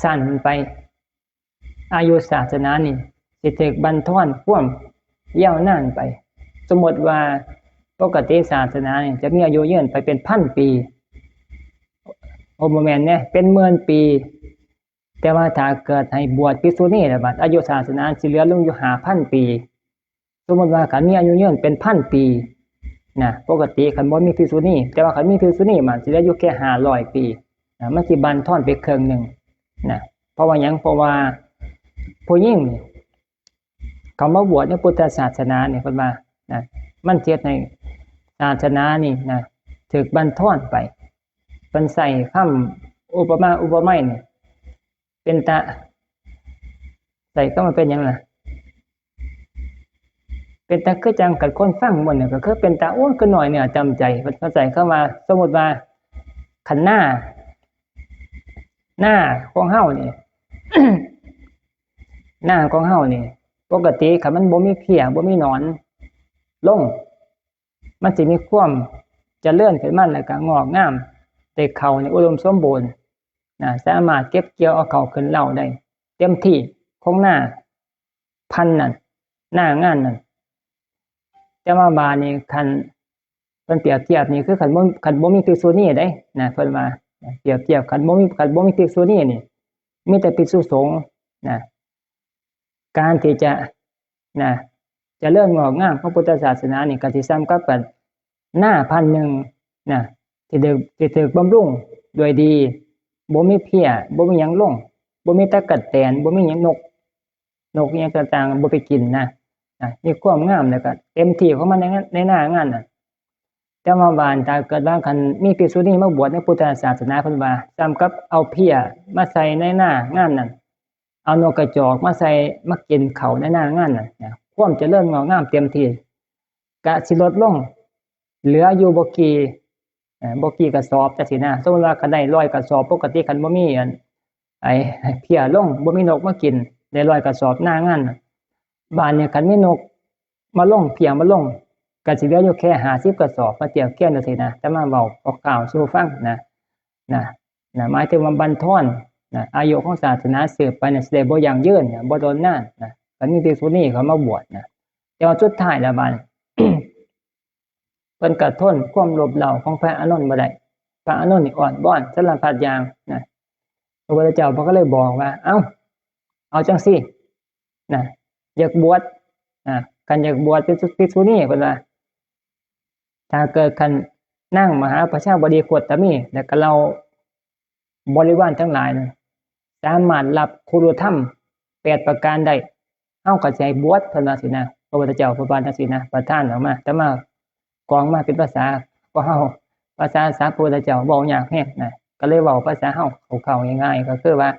ສັ້ນໄປ ອາຍຸສາສະໜານີ້ຊິຖືກບັນທອນຄວາມຍາວນານໄປ. ສົມມຸດວ່າປົກກະຕິສາສະໜານີ້ຈະມີອາຍຸຍືນໄປເປັນພັນປີ, ໂອ ບໍ່ແມ່ນເດ້ ເປັນໝື່ນປີ. ແຕ່ວ່າຖ້າເກີດໃຫ້ບວດພິກຂຸນີແລ້ວ ບັດອາຍຸສາສະໜາຊິເຫຼືອລົງຢູ່ຫ້າພັນປີ. ສົມມຸດວ່າຄັນມີອາຍຸຍືນເປັນພັນປີນະ, ປົກກະຕິຄັນບໍ່ມີພິກຂຸນີ, ແຕ່ວ່າຄັນມີພິກຂຸນີ ມັນຊິເຫຼືອຢູ່ແຄ່ຫ້າຮ້ອຍປີນະ, ມັນຊິບັນທອນໄປເຄິ່ງໜຶ່ງນະ. ເພາະວ່າຫຍັງ? ເພາະວ່າຜູ້ຍິງນີ້ ເຂົ້າມາບວດໃນພຸດທະສາສະໜານີ້ ເພິ່ນວ່ານະ, ມັນເຮັດໃຫ້ສາສະໜານີ້ນະ ຖືກບັນທອນໄປ. ເພິ່ນໃຊ້ຄຳອຸປະມາອຸປະໄມນີ້ ເປັນຕາ ໃຊ້ຄຳວ່າເປັນຫຍັງລະ? ເປັນຕາ ຄືຈັ່ງຄັນຄົນຟັງໝົດນີ້ ກໍຄືເປັນຕາ ໂອ້ຍ ຄືນ້ອຍເນື້ອຕ່ຳໃຈ. ເພິ່ນ ເພິ່ນໃຊ້ຄຳວ່າ ສົມມຸດວ່າ ຄັນນາ ນາຂອງເຮົານີ້ ນາຂອງເຮົານີ້ ປົກກະຕິຄັນມັນບໍ່ມີເພຍ ບໍ່ມີໜອນລົງ ມັນຊິມີຄວາມຈະເລີນຂຶ້ນມາ ແລ້ວກໍງອກງາມ ໄດ້ເຂົ້າໃນອຸດົມສົມບູນນະ, ສາມາດເກັບກ່ຽວເອົາເຂົ້າຂຶ້ນເລົາໄດ້ເຕັມທີ່ຂອງນາພັນນັ້ນ ນາງານນັ້ນ. ແຕ່ວ່າບາດນີ້ ຄັນເພິ່ນປຽບທຽບນີ້ ຄືຄັນບໍ່ ຄັນບໍ່ມີພິກຂຸນີເດ້ນະ, ເພິ່ນວ່າ ປຽບທຽບ ຄັນບໍ່ມີ ຄັນບໍ່ມີພິກຂຸນີນີ້ ມີແຕ່ພິກຂຸສົງນະ, ການທີ່ຈະນະ ຈະເລີນງອກງາມຂອງພຸດທະສາສະໜານີ້ ກໍຊິສ່ຳກັບກັນນາພັນໜຶ່ງນະ ທີ່ຖືກ ທີ່ຖືກບຳລຸງດ້ວຍດີ, ບໍ່ມີເພຍ ບໍ່ມີຫຍັງລົງ, ບໍ່ມີຕະກະແຕນ ບໍ່ມີຫຍັງ ນົກ ນົກຫຍັງຕ່າງໆບໍ່ໄປກິນນະ, ນະ ມີຄວາມງາມ ແລ້ວກໍເຕັມທີ່ຂອງມັນໃນ ໃນນາງານນັ້ນ. ແຕ່ວ່າບາດນີ້ ຖ້າເກີດວ່າຄັນມີພິກຂຸນີມາບວດໃນພຸດທະສາສະໜາ ເພິ່ນວ່າສ່ຳກັບເອົາເພຍມາໃສ່ໃນນາງານນັ້ນ, ເອົານົກກະຈອກມາໃສ່ ມາກິນເຂົ້າໃນນາງານນັ້ນນະ, ຄວາມຈະເລີນງອກງາມເຕັມທີ່ກະຊິລົດລົງ ເຫຼືອຢູ່ບໍ່ກີ່ ເອີ ບໍ່ກີ່ກະສອບຈັ່ງຊີ້ນະ. ສົມມຸດວ່າຄັນໄດ້ຮ້ອຍກະສອບ ປົກກະຕິຄັນບໍ່ມີອັນ ໄອ້ ເພຍລົງ ບໍ່ມີນົກມາກິນ ໄດ້ຮ້ອຍກະສອບນາງານນະ, ບາດນີ້ຄັນມີນົກມາລົງ ເພຍມາລົງ ກະຊິເຫຼືອຢູ່ແຄ່ຫ້າສິບກະສອບ ມາທຽບທຽນຈັ່ງຊີ້ນະ. ອາດຕະມາເວົ້າຄ່າວໆສູ່ຟັງນະ ນະ ນະ ໝາຍເຖິງວ່າບັນທອນນະ ອາຍຸຂອງສາສະໜາສືບໄປນະ ຊິໄດ້ບໍ່ຢັ້ງຢືນນະ ບໍ່ດົນນານນະ, ກໍມີພິກຂຸນີເຂົ້າມາບວດນະ. ແຕ່ວ່າສຸດທ້າຍແລ້ວບາດນີ້ ເພິ່ນກໍທົນຄວາມລົບເລົ້າຂອງພະອານົນບໍ່ໄດ້. ພະອານົນນີ້ອ້ອນວອນສາລະພັດຢ່າງນະ, ພະພຸດທະເຈົ້າເພິ່ນກໍເລີຍບອກວ່າ ເອົ້າ ເອົາຈັ່ງຊີ້ນະ ຢາກບວດນະ, ຄັນຢາກບວດເປັນພິກຂຸນີ ເພິ່ນວ່າ ຖ້າເກີດຄັນນາງມະຫາປະຊາບໍດີໂຄດຕະມີ ແລ້ວກໍເຫຼົ່າບໍລິວານທັງຫຼາຍນະ ສາມາດຮັບຄຸລຸທຳແປດປະການໄດ້ ເຮົາກໍຊິໃຫ້ບວດ ເພິ່ນວ່າຊີ້ນະ. ພະພຸດທະເຈົ້າເພິ່ນວ່າຈັ່ງຊີ້ນະ, ປະທານອອກມາ ອາດຕະມາກອງມາເປັນພາສາຂອງເຮົາ ພາສາສາພະພຸດທະເຈົ້າເວົ້າຍາກແຮງນະ, ກໍເລີຍເວົ້າພາສາເຮົາເຂົ້າໆງ່າຍໆ ກໍຄືວ່າ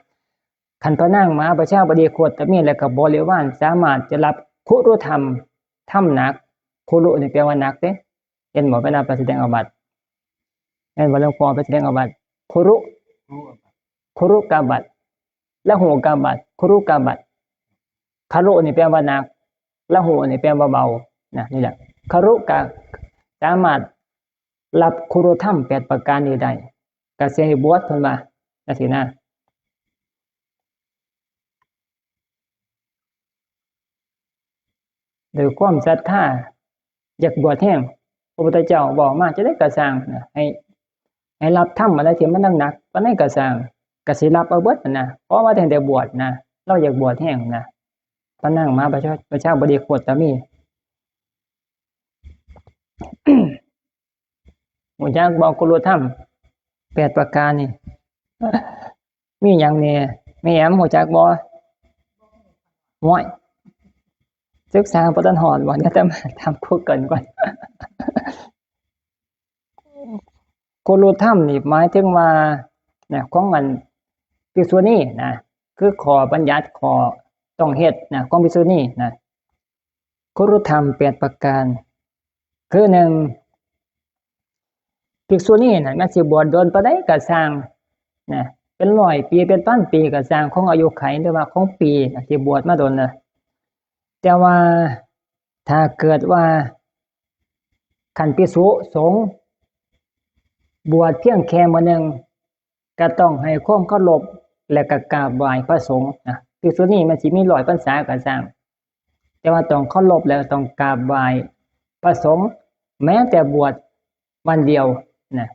ຄັນພະນາງມະຫາປະຊາບໍດີໂຄດຕະມີ ແລະກໍບໍລິວານ ສາມາດຈະຮັບຄຸລຸທຳ ທຳໜັກ, ຄຸລຸນີ້ແປວ່າໜັກເດ້ ເຫັນບໍ່? ເວລາໄປສະແດງອາບັດ ແມ່ນບໍ່ ຫຼວງພໍ່? ໄປສະແດງອາບັດ ຄຸລຸ ຄຸລຸກາບັດ ລະຫູກາບັດ ຄຸລຸກາບັດ. ຄະລຸນີ້ແປວ່າໜັກ, ລະຫູນີ້ແປວ່າເບົານະ. ນີ້ແຫຼະ ຄະລຸກະສາມາດ ຮັບຄຸລຸທຳແປດປະການນີ້ໄດ້ ກະຊິໃຫ້ບວດ ເພິ່ນວ່າຈັ່ງຊີ້ນະ. ດ້ວຍຄວາມສັດທາ ຢາກບວດແຮງ, ພະພຸດທະເຈົ້າເວົ້າມາຈັ່ງໃດກໍຊ່າງນະ ໃຫ້ ໃຫ້ຮັບທຳອັນໃດທີ່ມັນໜັກໆປານໃດກໍຊ່າງ ກະຊິຮັບເອົາເບິດຫັ້ນນະ, ເພາະວ່າແຕ່ໄດ້ບວດນະ, ລາວຢາກບວດແຮງນະ. ພະນາງມະຫາປະຊາ ປະຊາບໍດີໂຄດຕະມີ. ຮູ້ຈັກບໍ່ ຄຸນທຳແປດປະການນີ້ ມີຫຍັງແດ່? ແມ່ແອມຮູ້ຈັກບໍ່? ໂອ້ຍ ສຶກສາບໍ່ທັນຮອດບໍ່? ດຽວອາດຕະມາຖາມ Google ກ່ອນ. ຄຸນທຳນີ້ໝາຍເຖິງວ່າ ນະ ຂອງອັນພິກຂຸນີນະ ຄືຂໍ້ບັນຍັດ ຂໍ້ຕ້ອງເຮັດນະ ຂອງພິກຂຸນີນະ. ຄຸນທຳແປດປະການ ຄື ໜຶ່ງ ພິກຂຸນີນະ ແມ່ນຊິບວດດົນປານໃດກໍຊ່າງນະ ເປັນຮ້ອຍປີ ເປັນພັນປີກໍຊ່າງ ຂອງອາຍຸໄຂ ຫຼືວ່າຂອງປີທີ່ບວດມາດົນນະ ແຕ່ວ່າຖ້າເກີດວ່າ ຄັນພິກຂຸສົງບວດພຽງແຄ່ມື້ໜຶ່ງ ກໍຕ້ອງໃຫ້ຄວາມເຄົາລົບ ແລະ ກໍກາບໄຫວ້ພະສົງນະ. ພິກຂຸນີມັນຊິມີຮ້ອຍພັນສາກໍຊ່າງ ແຕ່ວ່າຕ້ອງເຄົາລົບ ແລະ ຕ້ອງກາບໄຫວ້ພະສົງ ແມ້ແຕ່ບວດວັນດຽວນະ.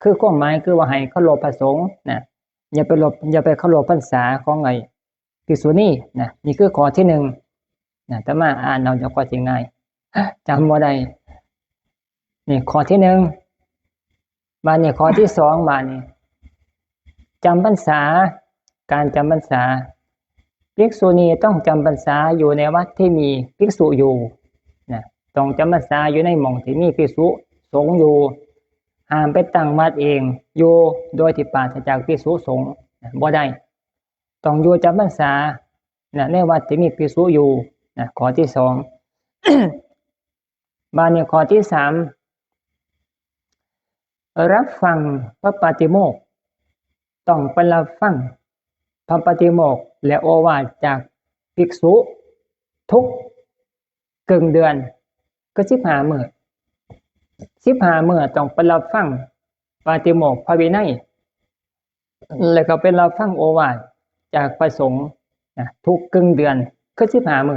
ຄືຄວາມໝາຍຄືວ່າໃຫ້ເຄົາລົບພະສົງນະ ຢ່າໄປລົບ ຢ່າໄປເຄົາລົບພັນສາຂອງໄອ້ ພິກຂຸນີນະ. ນີ້ຄືຂໍ້ທີໜຶ່ງນະ ອາດຕະມາອ່ານເອົາ ຈະຄ່ອຍຊິງ່າຍ ຈຳບໍ່ໄດ້. ນີ້ຂໍ້ທີໜຶ່ງ. ບາດນີ້ຂໍ້ທີສອງ ບາດນີ້ ຈຳພັນສາ ການຈຳພັນສາ. ພິກຂຸນີຕ້ອງຈຳພັນສາຢູ່ໃນວັດທີ່ມີພິກຂຸຢູ່ນະ ຕ້ອງຈຳພັນສາຢູ່ໃນໝ່ອງທີ່ມີພິກຂຸສົງຢູ່ ຫ້າມໄປຕັ້ງວັດເອງຢູ່ໂດຍທີ່ປາສະຈາກພິກຂຸສົງນະ ບໍ່ໄດ້. ຕ້ອງຢູ່ຈຳພັນສານະ ໃນວັດທີ່ມີພິກຂຸຢູ່ນະ ຂໍ້ທີສອງ. ບາດນີ້ຂໍ້ທີສາມ ຮັບຟັງພະປາຕິໂມກ ຕ້ອງໄປຮັບຟັງພະປາຕິໂມກ ແລະ ໂອວາດຈາກພິກຂຸທຸກ ເຄິ່ງເດືອນ ຄືສິບຫ້າມື້ ສິບຫ້າມື້ຕ້ອງໄປຮັບຟັງປາຕິໂມກພະວິໄນ ແລ້ວກໍໄປຮັບຟັງໂອວາດຈາກພະສົງນະ ທຸກເຄິ່ງເດືອນ ຄືສິບຫ້າມື້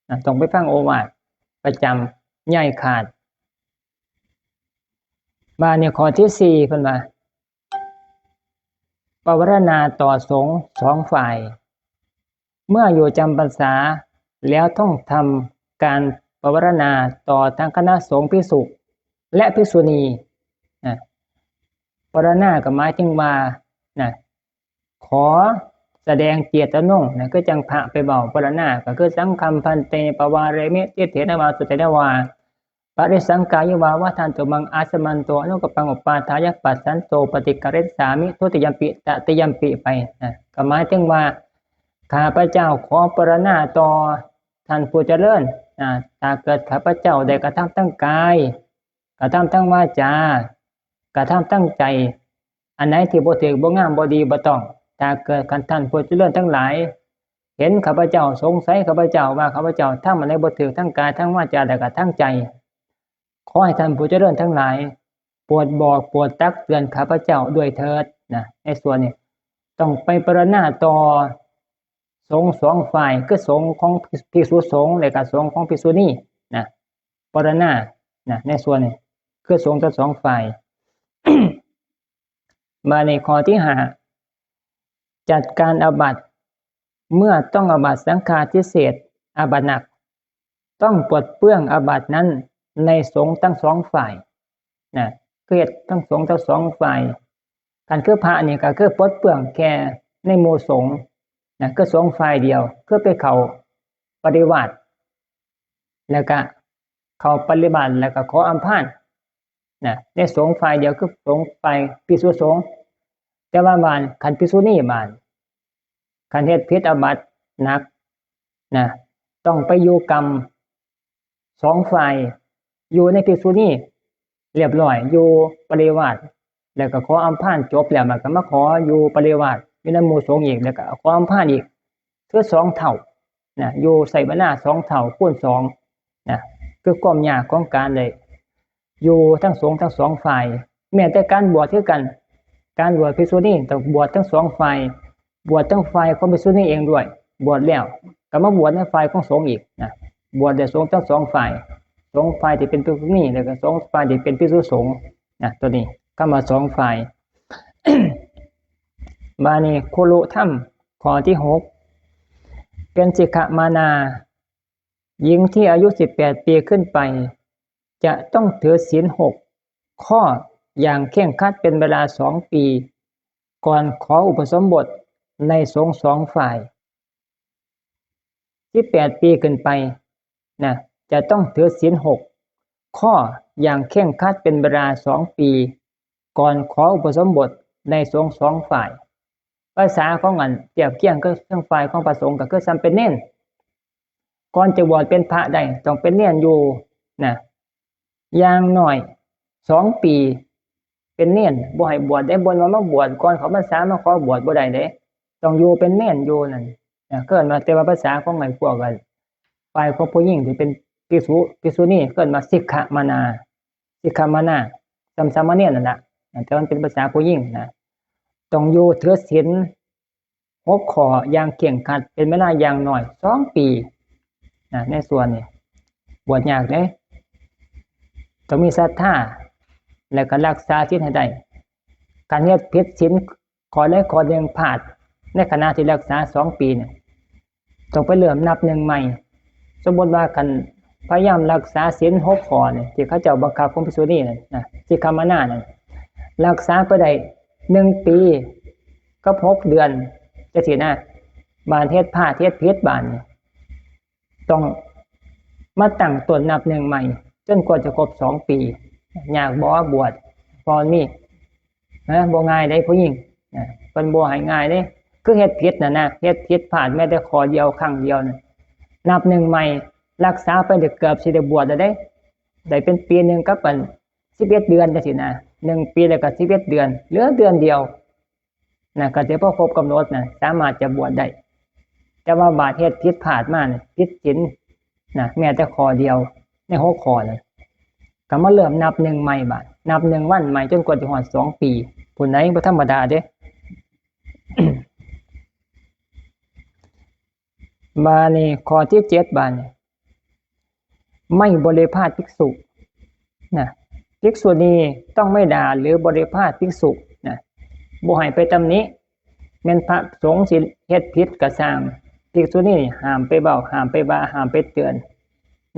ນະ ຕ້ອງໄປຟັງໂອວາດປະຈຳ ຢ່າໃຫ້ຂາດ. ບາດນີ້ຂໍ້ທີສີ່ ເພິ່ນວ່າ ປະວາລະນາຕໍ່ສົງສອງຝ່າຍ ເມື່ອຢູ່ຈຳພັນສາແລ້ວຕ້ອງທຳການປະວາລະນາຕໍ່ທັງຄະນະສົງພິກຂຸ ແລະ ພິກຂຸນີນະ. ປະວາລະນາກໍໝາຍເຖິງວ່ານະ ຂໍສະແດງເຈດຕະນານະ ຄືຈັ່ງພະໄປເວົ້າປະວາລະນາ ກໍຄື ສັງຄັງພັນເຕ ປະວາເຣມິ ທິດຖິນະວາ ສຸດເຖນະວາ ປະລິສັງກາຍະວາ ວັດຖະນະໂຕ ມັງ ອາສະມັນໂຕ ອະນຸກະປັງ ອຸປາທາຍະ ປັດສັນໂຕ ປະຕິກາເຣສາມິ ທຸຕິຍຳປິ ຕະຕິຍຳປິ ໄປນະ. ກໍໝາຍເຖິງວ່າ ຂ້າພະເຈົ້າຂໍປະວາລະນາຕໍ່ທ່ານຜູ້ຈະເລີນນະ ຖ້າເກີດຂ້າພະເຈົ້າໄດ້ກະທຳທາງກາຍ ກະທຳທາງວາຈາ ກະທຳທາງໃຈ ອັນໃດທີ່ບໍ່ຖືກ ບໍ່ງາມ ບໍ່ດີ ບໍ່ຕ້ອງ ຖ້າເກີດຄັນທ່ານຜູ້ຈະເລີນທັງຫຼາຍເຫັນຂ້າພະເຈົ້າ ສົງໄສຂ້າພະເຈົ້າວ່າ ຂ້າພະເຈົ້າທຳອັນໃດບໍ່ຖືກ ທາງກາຍ ທາງວາຈາ ແລະ ກະທາງໃຈ ຂໍໃຫ້ທ່ານຜູ້ຈະເລີນທັງຫຼາຍ ໂປດບອກ ໂປດຕັກເຕືອນຂ້າພະເຈົ້າດ້ວຍເຖີດນະ. ໃນສ່ວນນີ້ຕ້ອງໄປປະວາລະນາຕໍ່ສົງສອງຝ່າຍ ຄືສົງຂອງພິກຂຸສົງ ແລະ ກະສົງຂອງພິກຂຸນີນະ. ປະວາລະນານະ ໃນສ່ວນນີ້ ຄືສົງທັງສອງຝ່າຍ. ບາດນີ້ຂໍ້ທີຫ້າ ຈັດການອາບັດ ເມື່ອຕ້ອງອາບັດສັງຄາທິເສດ ອາບັດໜັກ ຕ້ອງປົດເປື້ອງອາບັດນັ້ນໃນສົງທັງສອງຝ່າຍນະ ຄືເຮັດທັງສົງທັງສອງຝ່າຍ. ຄັນຄືພະນີ້ກໍຄືປົດເປື້ອງແຕ່ໃນໝູ່ສົງນະ ຄືສົງຝ່າຍດຽວ ຄືໄປເຂົ້າປະລິວາດ ແລ້ວກະເຂົ້າປະລິວາດ ແລ້ວກະຂໍອຳພານນະ ໃນສົງຝ່າຍດຽວ ຄືສົງຝ່າຍພິກຂຸສົງ. ແຕ່ວ່າບາດ ຄັນພິກຂຸນີບາດ ຄັນເຮັດຜິດອາບັດໜັກນະ ຕ້ອງໄປຢູ່ກຳສອງຝ່າຍ ຢູ່ໃນພິກຂຸນີລຽບຮ້ອຍ ຢູ່ປະລິວາດ ແລ້ວກໍຂໍອຳພານຈົບແລ້ວ ມັນກໍມາຂໍຢູ່ປະລິວາດ ຢູ່ນຳໝູ່ສົງອີກ ແລ້ວກໍຂໍອຳພານອີກ ຄືສອງເທົ່ານະ ຢູ່ໃຊ້ເວລາສອງເທົ່າຄູນສອງນະ ຄືຄວາມຍາກຂອງການໄດ້ຢູ່ທັງສົງທັງສອງຝ່າຍ. ແມ້ແຕ່ການບວດຄືກັນ ການບວດພິກຂຸນີຕ້ອງບວດທັງສອງຝ່າຍ ບວດທັງຝ່າຍຂອງພິກຂຸນີເອງດ້ວຍ ບວດແລ້ວກໍມາບວດໃນຝ່າຍຂອງສົງອີກນະ ບວດໃນສົງທັງສອງຝ່າຍ ສົງຝ່າຍທີ່ເປັນພິກຂຸນີ ແລ້ວກໍສົງຝ່າຍທີ່ເປັນພິກຂຸສົງນະ. ຕົວນີ້ຄຳວ່າສອງຝ່າຍ. ບາດນີ້ຄຸລຸທຳ ຂໍ້ທີຫົກ ເປັນສິກຂະມານາ ຍິງທີ່ອາຍຸສິບແປດປີຂຶ້ນໄປ ຈະຕ້ອງຖືສິນຫົກຂໍ້ ຢ່າງເຄັ່ງຄັດເປັນເວລາສອງປີ ກ່ອນຂໍອຸປະສົມບົດໃນສົງສອງຝ່າຍ. ສິບແປດປີຂຶ້ນໄປນະ ຈະຕ້ອງຖືສິນຫົກຂໍ້ຢ່າງເຄັ່ງຄັດເປັນເວລາສອງປີ ກ່ອນຂໍອຸປະສົມບົດໃນສົງສອງຝ່າຍ. ພາສາຂອງອັນທຽບຄຽງຄືເຊິ່ງຝ່າຍຂອງພະສົງກໍຄືສ່ຳເປັນເນນ. ກ່ອນຈະບວດເປັນພະໄດ້ ຕ້ອງເປັນເນນຢູ່ນະ ຢ່າງໜ້ອຍສອງປີເປັນເນນ. ບໍ່ໃຫ້ບວດເດ້ ບໍ່ແມ່ນວ່າມາບວດກ່ອນເຂົ້າພັນສາ ມາຂໍບວດບໍ່ໄດ້ເດ້ ຕ້ອງຢູ່ເປັນເນນຢູ່ນັ້ນນະ. ເອີ້ນວ່າ ແຕ່ວ່າພາສາຂອງໄອ້ພວກອັນ ຝ່າຍຂອງຜູ້ຍິງທີ່ເປັນພິກສຸ ພິກສຸນີ ເອີ້ນວ່າສິກຂະມານາ ສິກຂະມານາ ສ່ຳສາມະເນນນັ້ນລະ ແຕ່ມັນເປັນພາສາຜູ້ຍິງນະ. ຕ້ອງຢູ່ຖືສິນຫົກຂໍ້ຢ່າງເຄັ່ງຄັດເປັນເວລາຢ່າງໜ້ອຍສອງປີນະ. ໃນສ່ວນນີ້ບວດຍາກເດ້ ຕ້ອງມີສັດທາ ແລ້ວກໍຮັກສາສິນໃຫ້ໄດ້. ຄັນເຮັດຜິດສິນ ຂໍ້ໃດຂໍ້ໜຶ່ງພາດໃນຂະນະທີ່ຮັກສາສອງປີນີ້ ຕ້ອງໄປເລີ່ມນັບໜຶ່ງໃໝ່. ສົມມຸດວ່າຄັນພະຍາຍາມຮັກສາສິນຫົກຂໍ້ນີ້ ທີ່ເຂົາເຈົ້າບັງຄັບຂອງພິກສຸນີນັ້ນນະ ສິກຂະມານານັ້ນ ຮັກສາໄປໄດ້ໜຶ່ງປີກັບຫົກເດືອນຈັ່ງຊີ້ນະ, ບາດເຮັດພາດເຮັດຜິດບາດນີ້ ຕ້ອງມາຕັ້ງຕົ້ນນັບໜຶ່ງໃໝ່ ຈົນກວ່າຈະຄົບສອງປີ. ຍາກບໍ່ບວດ? ບໍ່ມີ ນະ ບໍ່ງ່າຍເດ້ຜູ້ຍິງນະ ເພິ່ນບໍ່ໃຫ້ງ່າຍເດ້. ຄືເຮັດຜິດນັ້ນນະ ເຮັດຜິດພາດແມ້ແຕ່ຂໍ້ດຽວ ຄັ້ງດຽວນັ້ນ ນັບໜຶ່ງໃໝ່. ຮັກສາໄປໄດ້ເກືອບຊິໄດ້ບວດແລ້ວເດ້ ໄດ້ເປັນປີໜຶ່ງກັບອັນສິບເອັດເດືອນຈັ່ງຊີ້ນະ ໜຶ່ງປີແລ້ວກໍສິບເອັດເດືອນ ເຫຼືອເດືອນດຽວ ນະ ກໍຈະພໍຄົບກຳນົດນະ ສາມາດຈະບວດໄດ້. ແຕ່ວ່າບາດເຮັດຜິດພາດມານີ້ ຜິດສິນນະ ແມ້ແຕ່ຂໍ້ດຽວໃນຫົກຂໍ້ນັ້ນ ກໍມາເລີ່ມນັບໜຶ່ງໃໝ່ບາດ ນັບໜຶ່ງວັນໃໝ່ ຈົນກວ່າຈະຮອດສອງປີພຸ້ນໃດ໋ ບໍ່ທຳມະດາເດ້. ບາດນີ້ຂໍ້ທີເຈັດ ບາດນີ້ ໄມ່ບໍລິພາດພິກສຸນະ ພິກສຸນີຕ້ອງໄມ່ດ່າ ຫຼື ບໍລິພາດພິກສຸນະ ບໍ່ໃຫ້ໄປຕຳໜິ. ແມ່ນພະສົງຊິເຮັດຜິດກໍຊ່າງ ພິກສຸນີຫ້າມໄປເວົ້າ ຫ້າມໄປວ່າ ຫ້າມໄປເຕືອນ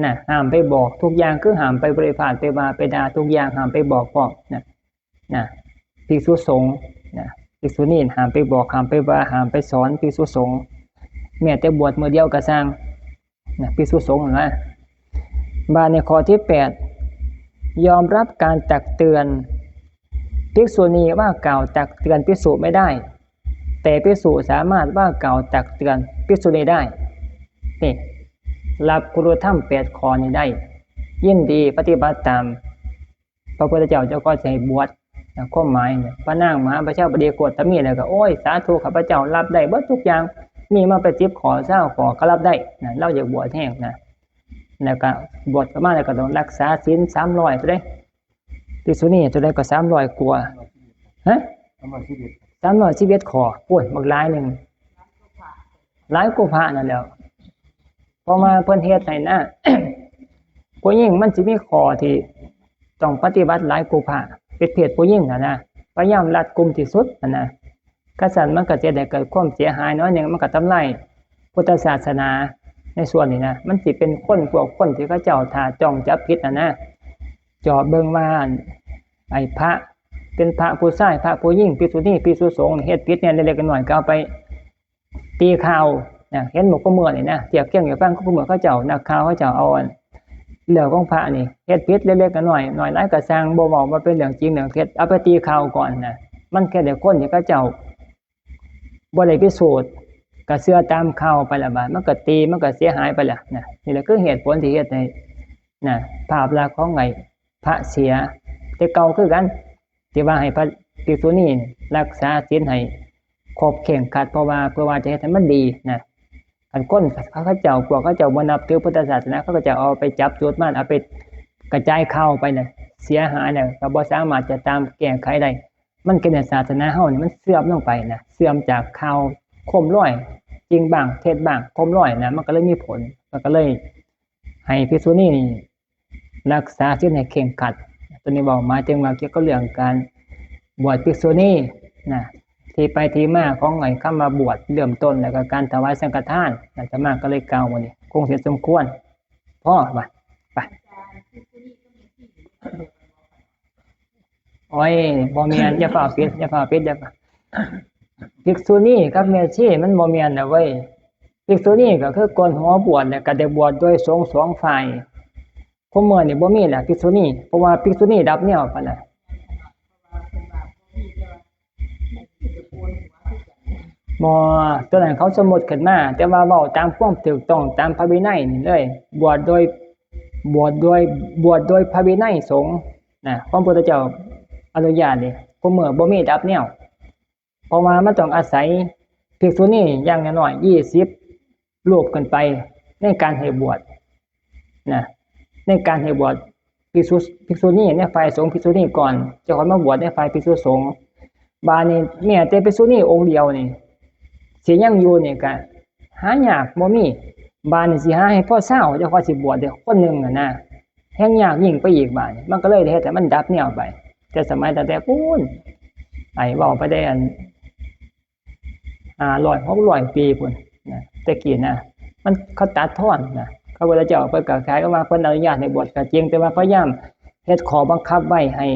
ນະ ຫ້າມໄປບອກ ທຸກຢ່າງຄືຫ້າມໄປບໍລິພາດ ໄປວ່າ ໄປດ່າ ທຸກຢ່າງຫ້າມໄປບອກພ້ອມນະ. ນະ ພິກສຸສົງນະ ພິກສຸນີຫ້າມໄປບອກ ຫ້າມໄປວ່າ ຫ້າມໄປສອນພິກສຸສົງ ແມ້ແຕ່ບວດມື້ດຽວກໍຊ່າງນະ ພິກສຸສົງນະ. ບາດນີ້ຂໍ້ທີແປດ ຍອມຮັບການຕັກເຕືອນ. ພິກສຸນີວ່າກ່າວຕັກເຕືອນພິກສຸໄມ່ໄດ້ ແຕ່ພິກສຸສາມາດວ່າກ່າວຕັກເຕືອນພິກສຸນີໄດ້. ນີ້ ຮັບຄຸນທຳແປດຂໍ້ນີ້ໄດ້ ຍິນດີປະຕິບັດຕາມ ພະພຸດທະເຈົ້າເຈົ້າກໍຈະໃຫ້ບວດນະ. ຄວາມໝາຍນະ ພະນາງມະຫາປະຊາບໍດີໂຄດຕະມີ ແລ້ວກໍ ໂອ້ຍ ສາທຸ ຂ້າພະເຈົ້າຮັບໄດ້ເບິດທຸກຢ່າງ ມີມາເປັນສິບຂໍ້ ຊາວຂໍ້ກໍຮັບໄດ້ນະ. ລາວຢາກບວດແຮງນະ ແລ້ວກໍບວດເຂົ້າມາ ແລ້ວກໍຕ້ອງຮັກສາສິນສາມຮ້ອຍເທົ່າໃດ ພິກສຸນີເທົ່າໃດກໍສາມຮ້ອຍກວ່າ ຮະ ສາມຮ້ອຍສິບເອັດ ສາມຮ້ອຍສິບເອັດຂໍ້ ໂອ້ຍ ບັກຫຼາຍໜຶ່ງ ຫຼາຍກວ່າພະນັ້ນແຫຼ້ວ ເພາະວ່າເພິ່ນເຮັດໃຫ້ນະ ຜູ້ຍິງມັນຊິມີຂໍ້ທີ່ຕ້ອງປະຕິບັດຫຼາຍກວ່າພະ ເປັນເພດຜູ້ຍິງຫັ້ນນະ ພະຍາຍາມລັດກຸມທີ່ສຸດຫັ້ນນະ. ຄັນຊັ້ນມັນກໍຈະໄດ້ເກີດຄວາມເສຍຫາຍໜ້ອຍໜຶ່ງ ມັນກໍທຳລາຍພຸດທະສາສະໜາໃນສ່ວນນີ້ນະ. ມັນຊິເປັນຄົນ ພວກຄົນທີ່ເຂົາເຈົ້າຖ້າຈ້ອງຈັບຜິດຫັ້ນນະ ຈອບເບິ່ງວ່າ ອັນ ໄອ້ພະ ເປັນພະຜູ້ຊາຍ ພະຜູ້ຍິງ ພິກສຸນີ ພິກສຸສົງ ເຮັດຜິດແດ່ເລັກໆນ້ອຍໆ ກໍເອົາໄປ ຕີຂ່າວນະ ເຫັນບໍ່ ຄູ່ມື້ນີ້ນະ ທຽບຄຽງໃຫ້ຟັງ ຄູ່ມື້ເຂົາເຈົ້າ ນັກຂ່າວເຂົາເຈົ້າເອົາອັນ ເລື່ອງຂອງພະນີ້ ເຮັດຜິດເລັກໆນ້ອຍໆ ນ້ອຍຫຼາຍກໍຊ່າງ ບໍ່ເວົ້າວ່າເປັນເລື່ອງຈິງເລື່ອງເທັດ ເອົາໄປຕີຂ່າວກ່ອນນະ. ມັນເຮັດໃຫ້ຄົນທີ່ເຂົາເຈົ້າບໍ່ໄດ້ພິສູດ ກໍເຊື່ອຕາມຂ່າວໄປລະ ບາດມັນກໍຕີ ມັນກໍເສຍຫາຍໄປລະນະ. ນີ້ແຫຼະຄືເຫດຜົນທີ່ເຮັດໃຫ້ນະ ພາບລັກຂອງໄອ້ພະເສຍ ແຕ່ເກົ່າຄືກັນ ທີ່ວ່າໃຫ້ພະພິກສຸນີນີ້ລັກສາສິນໃຫ້ຄົບເຄັ່ງຄັດ ເພາະວ່າ ເພື່ອວ່າຈະເຮັດໃຫ້ມັນດີນະ. ຄັນຄົນເຂົາເຈົ້າ ພວກເຂົາເຈົ້າບໍ່ນັບຖືພຸດທະສາສະໜາ ເຂົາກໍຈະເອົາໄປຈັບຈຸດມາ ເອົາໄປກະຈາຍຂ່າວໄປນະ ເສຍຫາຍນະ ກໍບໍ່ສາມາດຈະຕາມແກ້ໄຂໄດ້. ມັນເຮັດໃຫ້ສາສະໜາເຮົານີ້ມັນເສື່ອມລົງໄປນະ ເສື່ອມຈາກຂ່າວໂຄມລອຍ ຈິງບ້າງ ເທັດບ້າງ ໂຄມລອຍນະ ມັນກໍເລີຍມີຜົນ ມັນກໍເລີຍໃຫ້ພິກສຸນີນີ້ ລັກສາສິນໃຫ້ເຄັ່ງຄັດ. ຕົວນີ້ເວົ້າໝາຍເຖິງວ່າກ່ຽວກັບເລື່ອງການບວດພິກສຸນີນະ ທີ່ໄປທີ່ມາຂອງໄອ້ຄຳວ່າບວດ ເລີ່ມຕົ້ນ ແລ້ວກໍການຖວາຍສັງຄະທານ. ອາດຕະມາກໍເລີຍກ່າວມື້ນີ້ ຄົງຊິສົມຄວນ ພໍ ໄປ ໄປ. ອ ໂອ້ຍ ບໍ່ແມ່ນ, ຢ່າຟ້າວປິດ, ຢ່າຟ້າວປິດ, ຢ່າຟ້າວ ພິກສຸນີກັບແມ່ຊີ ມັນບໍ່ແມ່ນນະເວີຍ. ພິກສຸນີກໍຄືໂກນຫົວບວດ ແລ້ວກໍໄດ້ບວດໂດຍສົງສອງຝ່າຍ. ຄຸມື້ນີ້ບໍ່ມີແລ້ວພິກສຸນີ, ເພາະວ່າພິກສຸນີດັບແນວໄປແລ້ວ. ບໍ່, ຕົວນັ້ນເຂົາສົມມຸດຂຶ້ນມາ, ແຕ່ວ່າເວົ້າຕາມຄວາມຖືກຕ້ອງຕາມພະວິໄນນີ້ເລີຍ, ບວດໂດຍ ບວດໂດຍ ບວດໂດຍພະວິໄນສົງນະ, ຂອງພະພຸດທະເຈົ້າອະນຸຍາດນີ້, ຄຸມື້ບໍ່ມີດັບແນວ. ເພາະວ່າມັນຕ້ອງອາໄສພິກສຸນີຢ່າງໜ້ອຍໆ ຊາວຫົກຮູບຂຶ້ນໄປ ໃນການໃຫ້ບວດນະ, ໃນການໃຫ້ບວດພິກສຸ, ພິກສຸນີໃນຝ່າຍສົງພິກສຸນີກ່ອນ, ຈັ່ງຄ່ອຍມາບວດໃນຝ່າຍພິກສຸສົງ. ບາດນີ້ແມ້ແຕ່ພິກສຸນີອົງດຽວນີ້ ຊິຍັງຢູ່ນີ້ກະຫາຍາກ ບໍ່ມີ. ບາດນີ້ຊິຫາໃຫ້ພໍຊາວ ຈັ່ງຄ່ອຍຊິບວດໄດ້ຄົນໜຶ່ງຫັ້ນນະ, ແຮ່ງຍາກຍິ່ງໄປອີກ. ບາດນີ້ມັນກໍເລີຍເຮັດໃຫ້ມັນດັບແນວໄປ. ແຕ່ສະໄໝຕັ້ງແຕ່ພຸ້ນ ໄອ້ເວົ້າໄປໄດ້ອັນ ຫ້າຮ້ອຍ ຫົກຮ້ອຍປີພຸ້ນນະ, ແຕ່ກີ້ນະ ມັນ ເຂົາຕັດທອນນະ, ພະພຸດທະເຈົ້າເພິ່ນກໍຄ້າຍກັບວ່າເພິ່ນອະນຸຍາດໃຫ້ບວດກໍຈິງ, ແຕ່ວ່າພະຍາຍາມເຮັດຂໍ້ບັງຄັບໄວ້ໃຫ້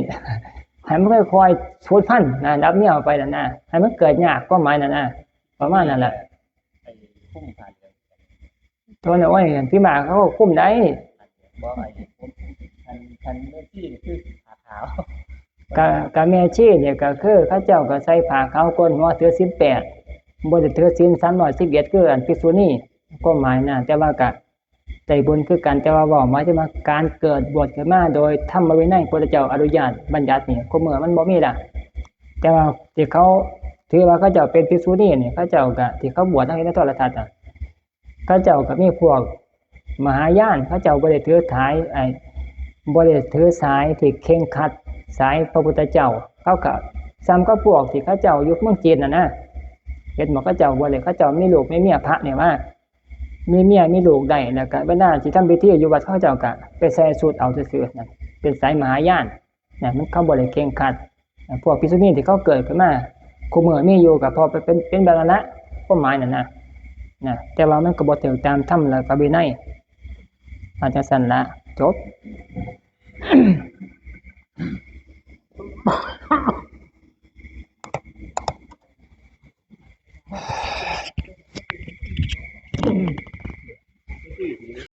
ໃຫ້ມັນຄ່ອຍໆສູນພັນນະ, ດັບແນວໄປນັ້ນນະ, ໃຫ້ມັນເກີດຍາກ, ຄວາມໝາຍນັ້ນນະ ປະມານນັ້ນແຫຼະ. ໄອ້ຄຸມຜ້າເຫຼືອງ ໂທນ ໂອ້ຍ ພີ່ມາເຂົາຄຸມໄດ້. ບໍ່ ໄອ້ຄຸມ ຄັນ ຄັນແມ່ຊີນີ້ຄືຜ້າຂາວ. ກະ ກະແມ່ຊີນີ້ກໍຄືເຂົາເຈົ້າກໍໃສ່ຜ້າຂາວໂກນຫົວ ຖືສິນແປດ, ບໍ່ໄດ້ຖືສິນສາມຮ້ອຍສິບເອັດຄືອັນພິກສຸນີ, ຄວາມໝາຍນະ. ແຕ່ວ່າກະໄດ້ບຸນຄືກັນ, ແຕ່ວ່າເວົ້າໝາຍເຖິງວ່າການເກີດບວດຂຶ້ນມາໂດຍທຳມະວິໄນ ພະພຸດທະເຈົ້າອະນຸຍາດບັນຍັດນີ້ ຄຸມື້ມັນບໍ່ມີລະ. ແຕ່ວ່າທີ່ເຂົາຖືວ່າເຂົາເຈົ້າເປັນພິກສຸນີນີ້, ເຂົາເຈົ້າກະ ທີ່ເຂົາບວດເຮົາເຫັນໃນໂທລະທັດນະ, ເຂົາເຈົ້າກໍມີພວກມະຫາຍານ, ເຂົາເຈົ້າບໍ່ໄດ້ຖືສາຍ ໄອ້ ບໍ່ໄດ້ຖືສາຍທີ່ເຄັ່ງຄັດ ສາຍພະພຸດທະເຈົ້າ. ເຂົາກໍສ່ຳກັບພວກທີ່ເຂົາເຈົ້າຢູ່ເມືອງຈີນນັ້ນນະ, ເຫັນບໍ່? ເຂົາເຈົ້າບໍ່ໄດ້ ເຂົາເຈົ້າມີລູກມີເມຍພະນີ້ມາ ມີເມຍມີລູກໄດ້, ແລ້ວກໍເວລາຊິທຳພິທີຢູ່ວັດ ເຂົາເຈົ້າກໍໄປໃສ່ຊຸດເອົາຊື່ໆ ນັ້ນເປັນສາຍມະຫາຍານ. ນະ ມັນ ເຂົາບໍ່ໄດ້ເຄັ່ງຄັດ. ພວກພິກສຸນີທີ່ເຂົາເກີດຂຶ້ນມາ ຄຸມື້ມີຢູ່ກໍເພາະເປັນ ເປັນແບບນັ້ນລະ, ຄວາມໝາຍນັ້ນນະ ນະ, ແຕ່ວ່າມັນກໍບໍ່ຖືກຕາມທຳ ແລະ ພະວິໄນ. ວ່າຈັ່ງຊັ້ນລະ, ຈົບ.